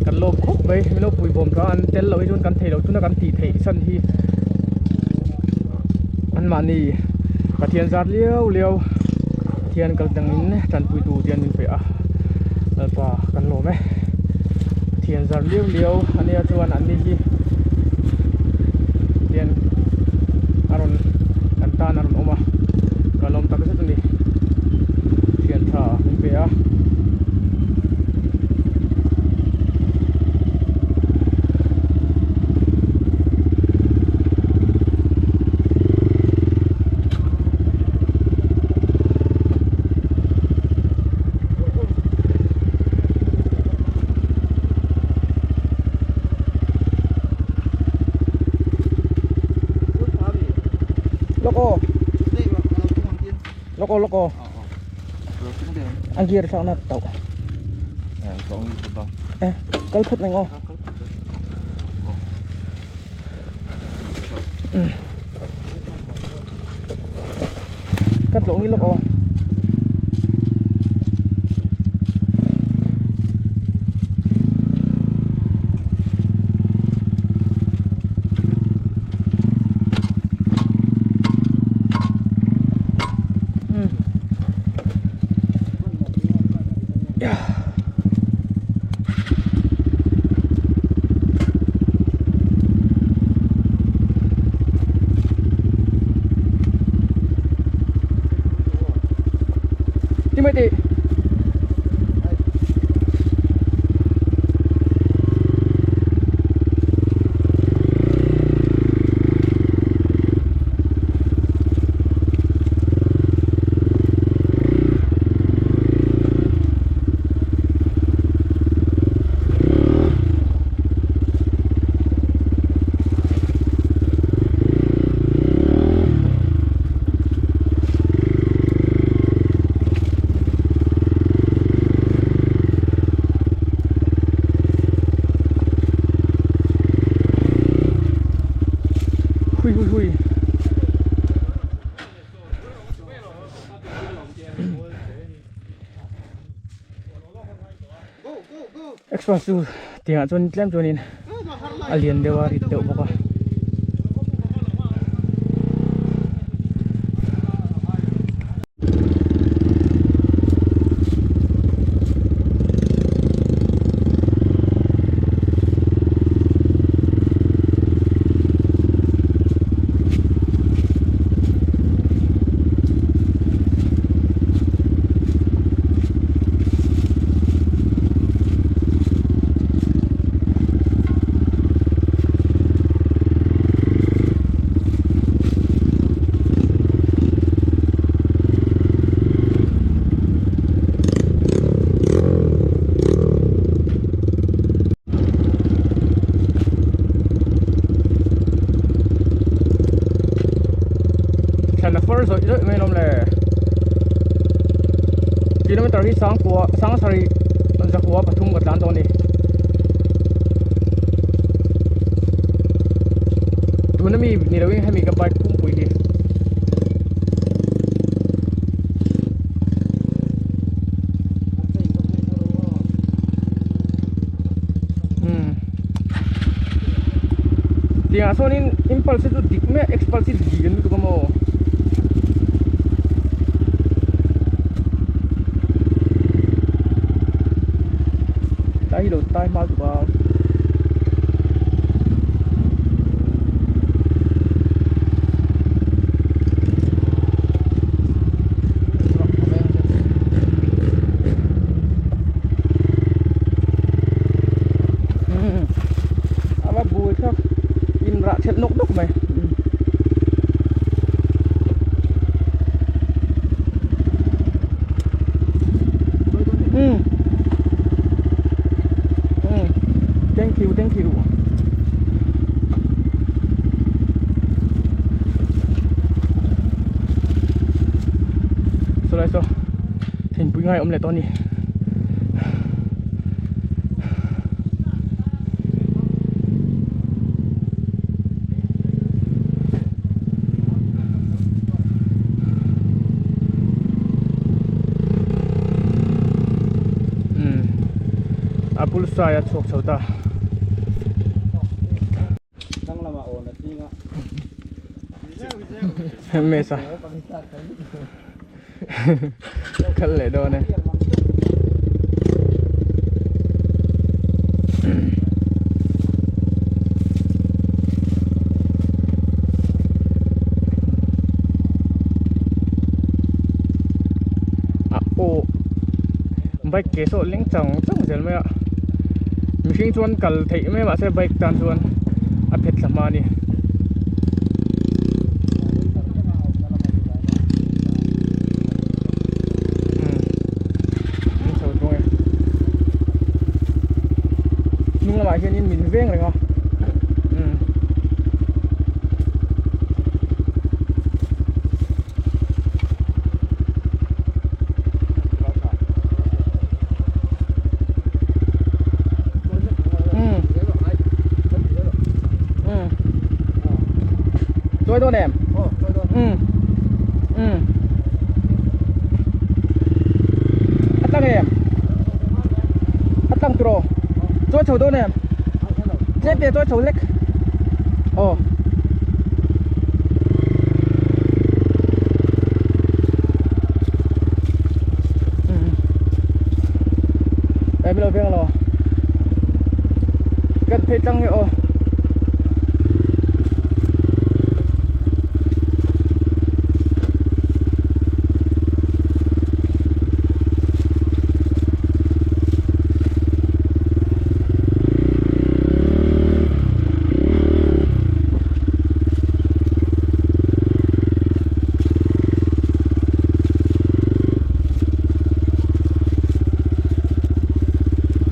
Kan lawm khawp mai min lo pui bawm tah an tel loh hi chuan kan thei lo tuna kan tih theih chhan hi anmahni Pathian zar liau liau Pathian kal dangin tanpuitu te an min pe a Lalpa kan lawm e Pathian zar liau liau ania chuan anni hi Pathian a rawn kan tan a rawn awm a ka lawm tak zet a ni thian tha min pe a. Lok aw. Lok aw lok aw. A gear thlak na tauh. Eh, kal phawt mai ngaw. Cắt lỗ như lúc ô Timothy. Hui hui hui. Extra chu tiangah chuan tlem chuanin a lian deuh a rit deuh bawk a. mai alawm le kilometer hi sangkua sangsarih zakua pathum ka tlan tawh a ni tuna mi ni loin hemi ka bike pumpui hi. Tiangah sawnin impulse hi chu dik mai a expulse hi dik an lutuk a maw. Tai hi lo tai hma lutuk a. A va bui thlak in rah thelh nawk nawk mai. Um um thank you thank you sawlai saw thingpui ngai awm leh tawh a ni. A bul sai a chhuak chho ta. Mesa. Kal leh dawn e. A aw bike ke saw leng chang chang zel mai a mihring chuan kal theih mai mahse bike tan chuan a phet thla hma a ni. Hnung lamah hianin min veng reng a umm. Tôi đâu nè. Ừ. Ừ. Atang em. Atang tro. Tôi chầu đâu nè. Chết tiệt tôi chầu lek. Ồ. Em lo veng lo. Kan phei tlang nge aw.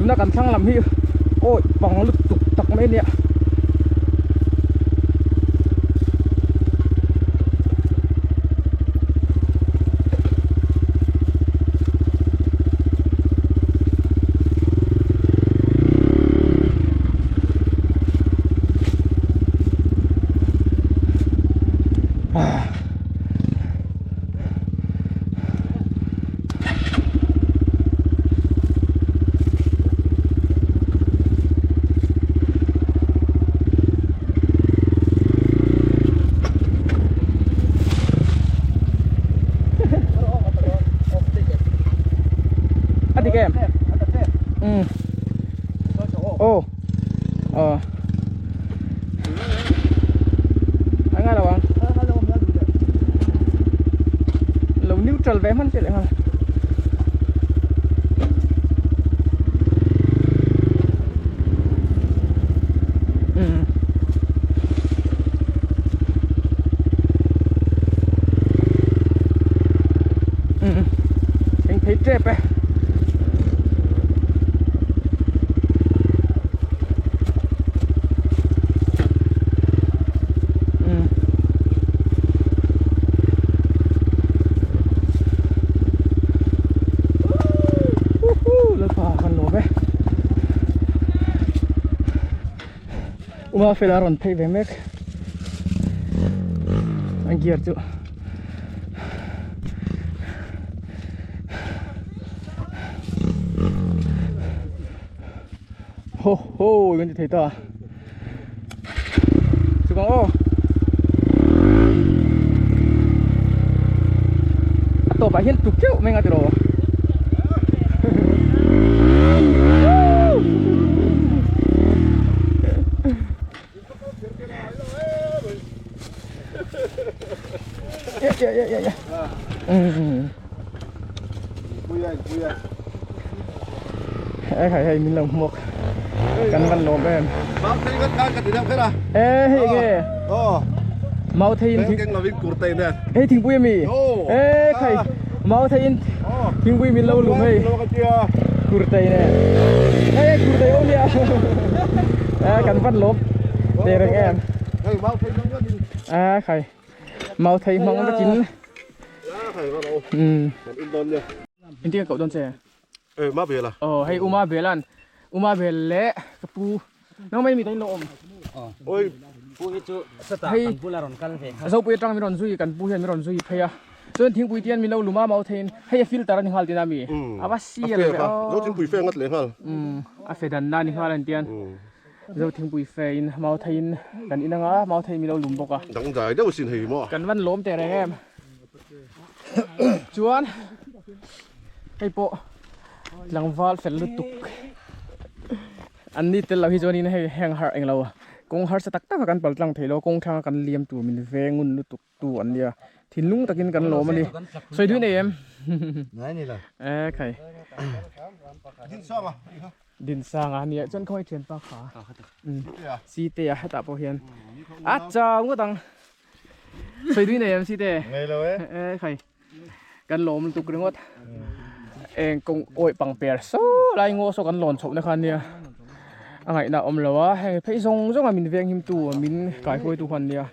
Tuna kan thlang lam hi awi pang lutuk tak mai ania. A dik em? Um. Aw. Aw. A ngai lo ang. Lo neutral ve hman chiah leh nghal. Um. Um. Eng phei tep e. Uma fela rawn phei ve mek a gear chu ho ho kan ti thei ta chu kang aw a tawpah hian tuk keuh mai nga tiraw Yeah, yeah, yeah, yeah, yeah. Ê hei hei min lo hmuak kan van lawm em. Mau thei kan khan ka ti deuh kher a. Ê hei nge. Aw. Mau thei in keng lovin kur tei nen. Hei thingpui ami. Ê khai mau thei in thingpui min lo lum hei. Kur tei nen. Hei kur tei awm nia. Ê kan van lawm te reng em. Hei mau thei mang vek in. Ê khai mau thei mang vek in. In tinga koh dawn che. Ê ma bel a. Aw hei Uma bel an Uma bel leh ka pu nang mai mi tain lo awm. Oi pu hi chu sata kan bula rawn kal ve kha. Zopui atang min rawn zui kan pu hian min rawn zui phei a. Chuan thingpui te hian min lo lum a mau theiin hei a filter a ni nghal tina mi. A va sial ve aw. Zo thingpui fe ngat leh nghal. A fe dan na ni nghal an tian. Zo thingpui fe in mau theiin kan in anga mau thei min lo lum bawk a. Dangdai deuh sin hei maw. Kan van lawm teh reng em. Chuan hei pawh tlangval fel lutuk an ni tel lo hi chuanin hei heng harh englo kawng harsa tak tak a kan pal tlang theilo kawng thlanga kan liam tur min veng ngun lutuk tu an nia thinlung takin kan lawm a ni sawi duin ei em e khai Dinsanga nia chuan khawngaih thianpa kha site a hetah pawh hian a chau ngawt ang. Sawi dui nei em si te? Nei lo e. E khai. Kan lawm lutuk ringawt. Eng kawng awih pang per so lai ngaw saw kan lawn chhoh na khan nia. A ngaihna awm lo a, heng phei zawng zawng a min veng him tu min kai huai tu khan nia.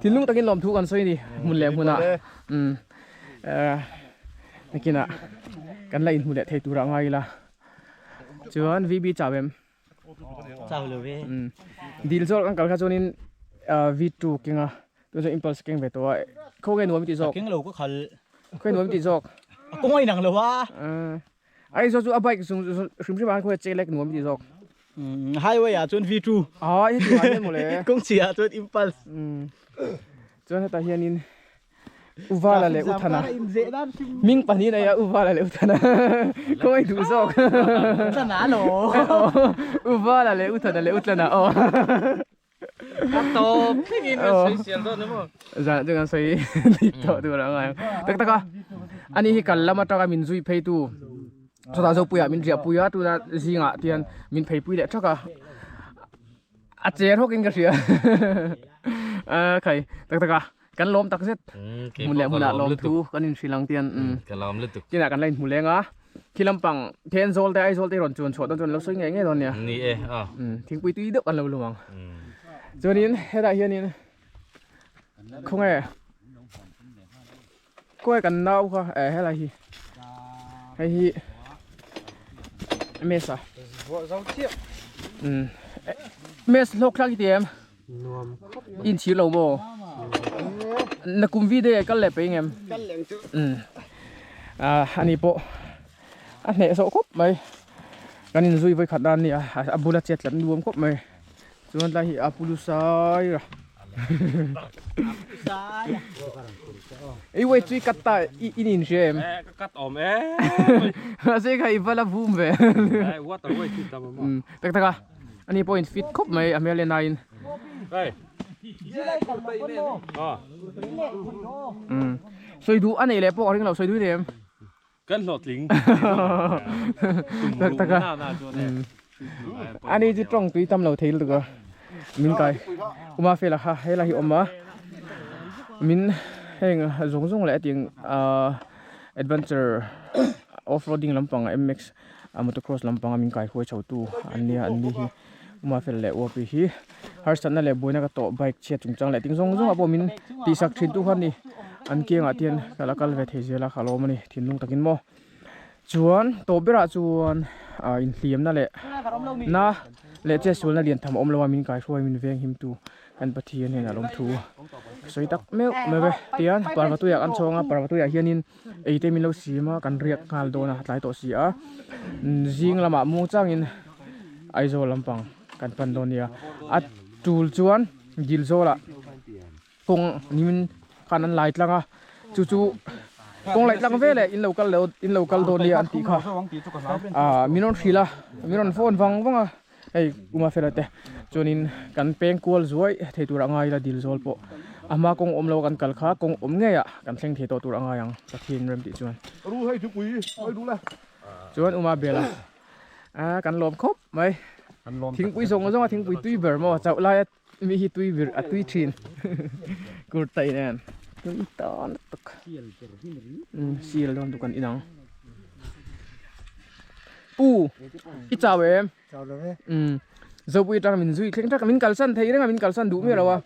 Thinlung takin lawm thu kan sawi ni hmun leh hmunah. Um nakinah kan la inhmu leh thei turah ngai ila. Chuan VB chau em? Chau lo ve. Dil zawk kan kal kha chuanin V2 keng a, tun chuan impulse keng ve tawh a. Khaw nge nuam i tih zawk? Keng lo ka khal. Khaw nge nuam i tih zawk? A kawng a inang lo a. Aizawl chu a bike zung hrim hrim ah khaw nge chelek nuam i tih zawk? Highway ah chuan V2. Ah heti ngai hian mawle. Kawng chhia ah chuan impulse. Chuan hetah hianin Uvala leh Uthana Ming pahnih nei a Uvala leh Uthana Khawngaih duh zawk Utlana alo Uvala leh Uthana leh Utlana aw Ka tawp thlengin kan sawi sial dawn emaw Zan chu kan sawi dik tawh tur a ngai ang Tak tak a ani hi kal lam atanga min zui phei tu chutah Zopuia min riah pui a tuna zingah tian min phei pui leh thak a a cher hawkin ka hria a khai tak tak a kan lawm tak zet hmun leh hmunah lawm thu kan inhrilh ang tian ka lawm lutuk tinah kan la inhmu leng a khi lampang Thenzawl te Aizawl te rawn chuan chhuah dawn chuan lo sawi ngei ngei dawn nia ni e a thingpui tui deuh kan lo lum ang chuanin hetah hianin khawnge khawnge kan nau kha eh helai hi hei hi mesa mes hlawk thlak i ti em Nuam khawp mai. Inchhir lo maw? Na kum vi de kal leh pei ngem? Kal leh ang chu. Ah ani pawh a hneh zawh khawp mai. Kan inzui vawi khat nan nia a bula chet tlat nuam khawp mai. Chuan tlai hi a pulu sai ra. Ei wei chui cut ta i in inhria em? Eh ka cut awm e. Mahse kha i va la vum ve. Eh water wei chui tam a maw. Tak tak a. Ani pawhin fit khawp mai a hmel en aiin. Sawi duh a neih leh pawh ka ring lo, sawi duh i nei em? Kan hlawhtling. Tak tak a. Ani chu tawng tui tam lo thei lutuk a. Min kai Uma fela kha helai hi awm a. Min heng zawng zawng leh tiang adventure off roading lampang MX a motocross lampanga min kai huai chho tu an nia an ni hi Uma fel leh Uapi hi harsatna leh buaina ka tawh bike chhiat chungchang leh ting zawng zawng ah pawh min tihsak thin tu kha a ni an kiangah te hian ka la kal ve thei zel a ka lawm a ni thinlung takin maw chuan tawp berah chuan ah inhliamna leh na. leh chetsualna lian tham a awm lo a min kaihruai min veng him tu kan Pathian hian a lawmthu ka sawi tak meuh meuh e tihian parvatuiah kan chhawng a parvatuiah hianin ei te min lo sim a kan riak nghal dawn a tlai tawh si a zing lamah muang changin Aizawl lampang kan pan dawn nia a tul chuan dil zawlah kawng nimin khan an lai tlang a chu chu kawng laih tlang vel eh in lo kal lo in lo kal dawn nia an tih kha ah min rawn hrilh a min rawn phone vang vang a hei uma fela te chuanin kan peng kual zuai thei tur a ngai ila dil zawl pawh a hma kawng awm lo kan kal kha kawng awm ngei ah kan thleng thei tawh tur a ngai ang Pathian rem tih chuan chuan uma bela ah kan lawm khawp mai thingpui zawng zawng a thingpui tui ber maw chauh lai a Mi hi tui vir a tui thin kurtai nen tui tan tak sial dawn tu kan inang pu i chau em chau lo e zopui atang min zui thleng thak min kalsan thei reng a min kalsan duh miah lo a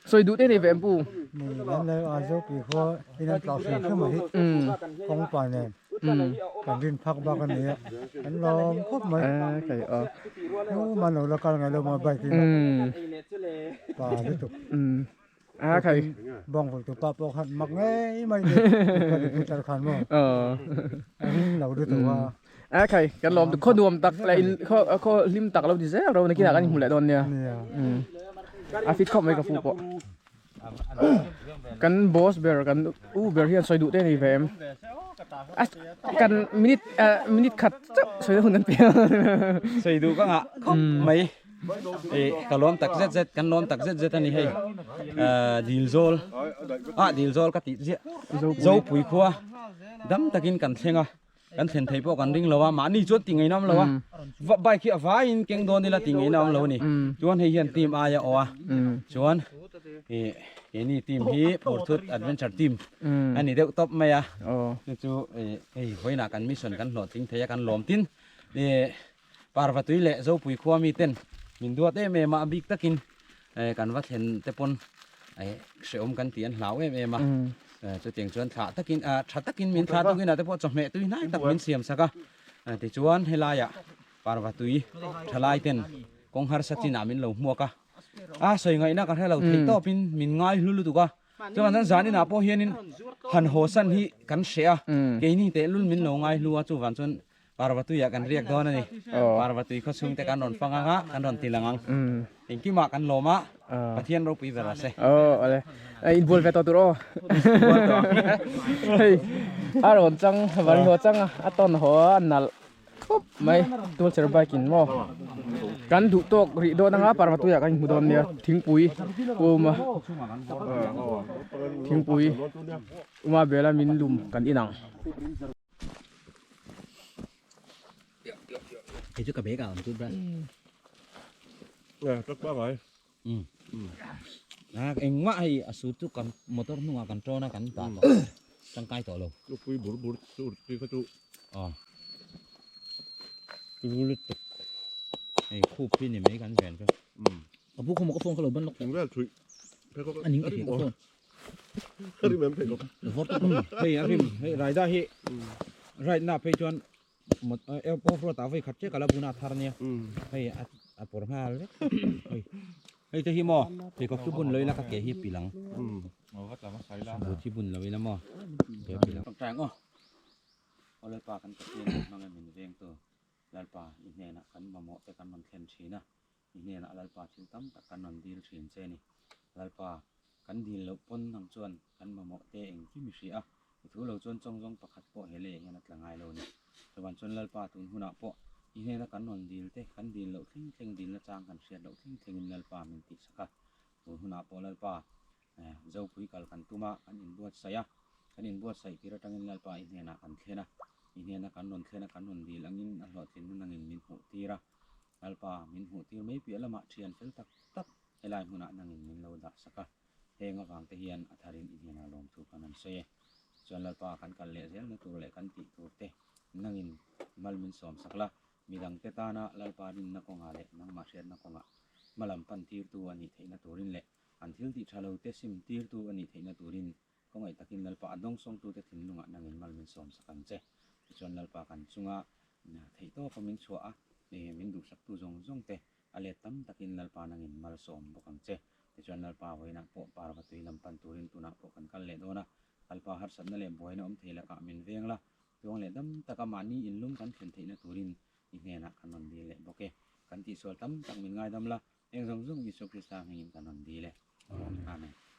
sawi duh te nei ve em pu ni lam lai a zopui khua in an tlau hrim hrim a hi kawng pa nen kan rin phak bak a ni a an lawm khawp mai hnu man lo la kal ngai lo maw bike in pa lutuk bawng vawlh tu pa pawh khan mak ngei mai ni putar khan maw a ring lo lutuk a a khai kan lawm khaw nuam tak leh in khaw khaw hlim tak lo ti zel ro nakinah kan inhmu leh dawn nia a fit khawp mai ka fu pawh. Kan boss ber kan u ber hian sawi duh te nei ve em kan minute minute khat chauh sawi hun an pe sawi duh ka ngah khawp mai e ka lawm tak zet zet kan lawm tak zet zet ani hei dil zawl ah dil zawl ka tih ziah zopui khua dam takin kan thleng a. Kan thlen thei pawh kan ring lo a, mahni chuan ti ngei na awm lo a, bike hi a vaiin keng dawn ila ti ngei na awm lo a ni. Chuan hei hian team aia awh a, chuan ih keini team hi Purthut Adventure Team a ni deuh tawp mai a, chu chu ih hei vawiinah kan mission kan hlawhtling thei a kan lawm tin ih Parvatui leh Zopui khua mi ten min duat em em a, a bik takin kan va thlen te pawn hrehawm kan tih an hlau em em a, chutiang chuan thlah takin tha takin min thlah tukin ah te pawh chawhmeh tui hnai tak min siam sak a, tichuan helaiah Parvatui thalai ten kawng harsa chinah min lo hmuak a, a sawi ngaihna ka hre lo theih tawpin min ngai hlu lutuk a. Chuan chuan zan inah pawh hianin han haw san hi kan hreh a, keini tehlul min lo ngai hlu a, chuvan chuan Parvatuiah kan riak dawn a ni. Parvatui khaw chhungte kan rawn fang ang a, kan rawn ti lang ang. Engkimah kan lawm a, Pathian ropui ber a se. Aw ale. Inbual ve tawh tur aw. Inbual tawh ang. Hei a rawn chang vari haw chang a, a tawn haw a nalh khawp mai. Tualchher bike in maw kan duh tawk rih dawn anga Parvatuiah kan inhmu dawn nia thingpui uma thingpui uma bela min lum kan inang. Hei chu ka bag ah awm chu brush. Nè, rất ba vậy. Ừ. À, engmah hei a su chu kan motor hnungah kan tawn a kan dah tawh tangkai tawh lo. Chu pui bur bur chu ti kha chu. Aw. Chu lutuk. Hei khup hi ni mai kan ven chu. Ka pu khaw maw ka phone kha lo ban lawk. Eng vel thui. A ning ka thei ka phone. Hei a rim hei raida hi right na phei chuan off road ah vei khat chiah ka la bun a thar nia hei a pawr nghal vek hei hei te hi maw pheikhawk chu bun lo ila ka ke hi pilang boot hi bun lo ila maw ke pilang aw lalpa kan Pathian hmang em min veng tu lalpa i hnenah kan mamawh te kan rawn thlen thin a. I hnenah Lalpa thil tam tak kan rawn dil thin che ni. Lalpa, kan dil loh pawn ang chuan kan mamawh te engkim i hria a, i thu lo chuan chawng zawng pakhat pawh he leiah hian a tla ngai lo ni. Chuvan chuan Lalpa tun hunah pawh i hnena kan rawn dil te, kan dil loh thleng thleng dilna chang kan hriat loh thleng thlengin Lalpa min tihsak a. Tun hunah pawh Lalpa, Zopui kal kan tum a, kan inbuatsaih a, kan inbuatsaih tir atangin Lalpa i hnenah kan thlen a, i hnena kan rawn thlen a, kan rawn dil angin a hlawhtlinna nangin min hmuh tir a. Lalpa, min hmuh tir mai piah lamah thian fel tak tak helai hmunah nangin min lo dah sak a, heng avang te hian a tharin i hnenah lawmthu kan han sawi e. Chuan Lalpa, kan kal leh zelna tur leh kan tih tur te nangin mal min sawm sak la, midangte tana Lalpa rinna kawngah leh nangmah hriatna kawngah hmalam pan tirtu a nih theihna turin leh an thil tih tha lo te sim tirtu a nih theihna turin Khawngaih takin Lalpa a dawngsawngtute thinlungah nangin mal min sawm sak ang che. Tichuan Lalpa kan chunga theihtawpa min chhuah a, min duhsaktu zawng zawng te A let tam takin Lalpa nangin malsawm bawk ang che. Tichuan Lalpa vawiinah pawh parva tui lam pan turin tunah pawh kan kal leh dawn a, Lalpa harsatna leh buaina awm thei lakah min veng la, tuang leh dam taka mahni inlum kan thlen theihna turin i hnenah kan rawn dil leh bawk e. Kan tihsual tam tak min ngaidam la, eng zawng zawng Isua Krista hmingin kan rawn dil e. Amen.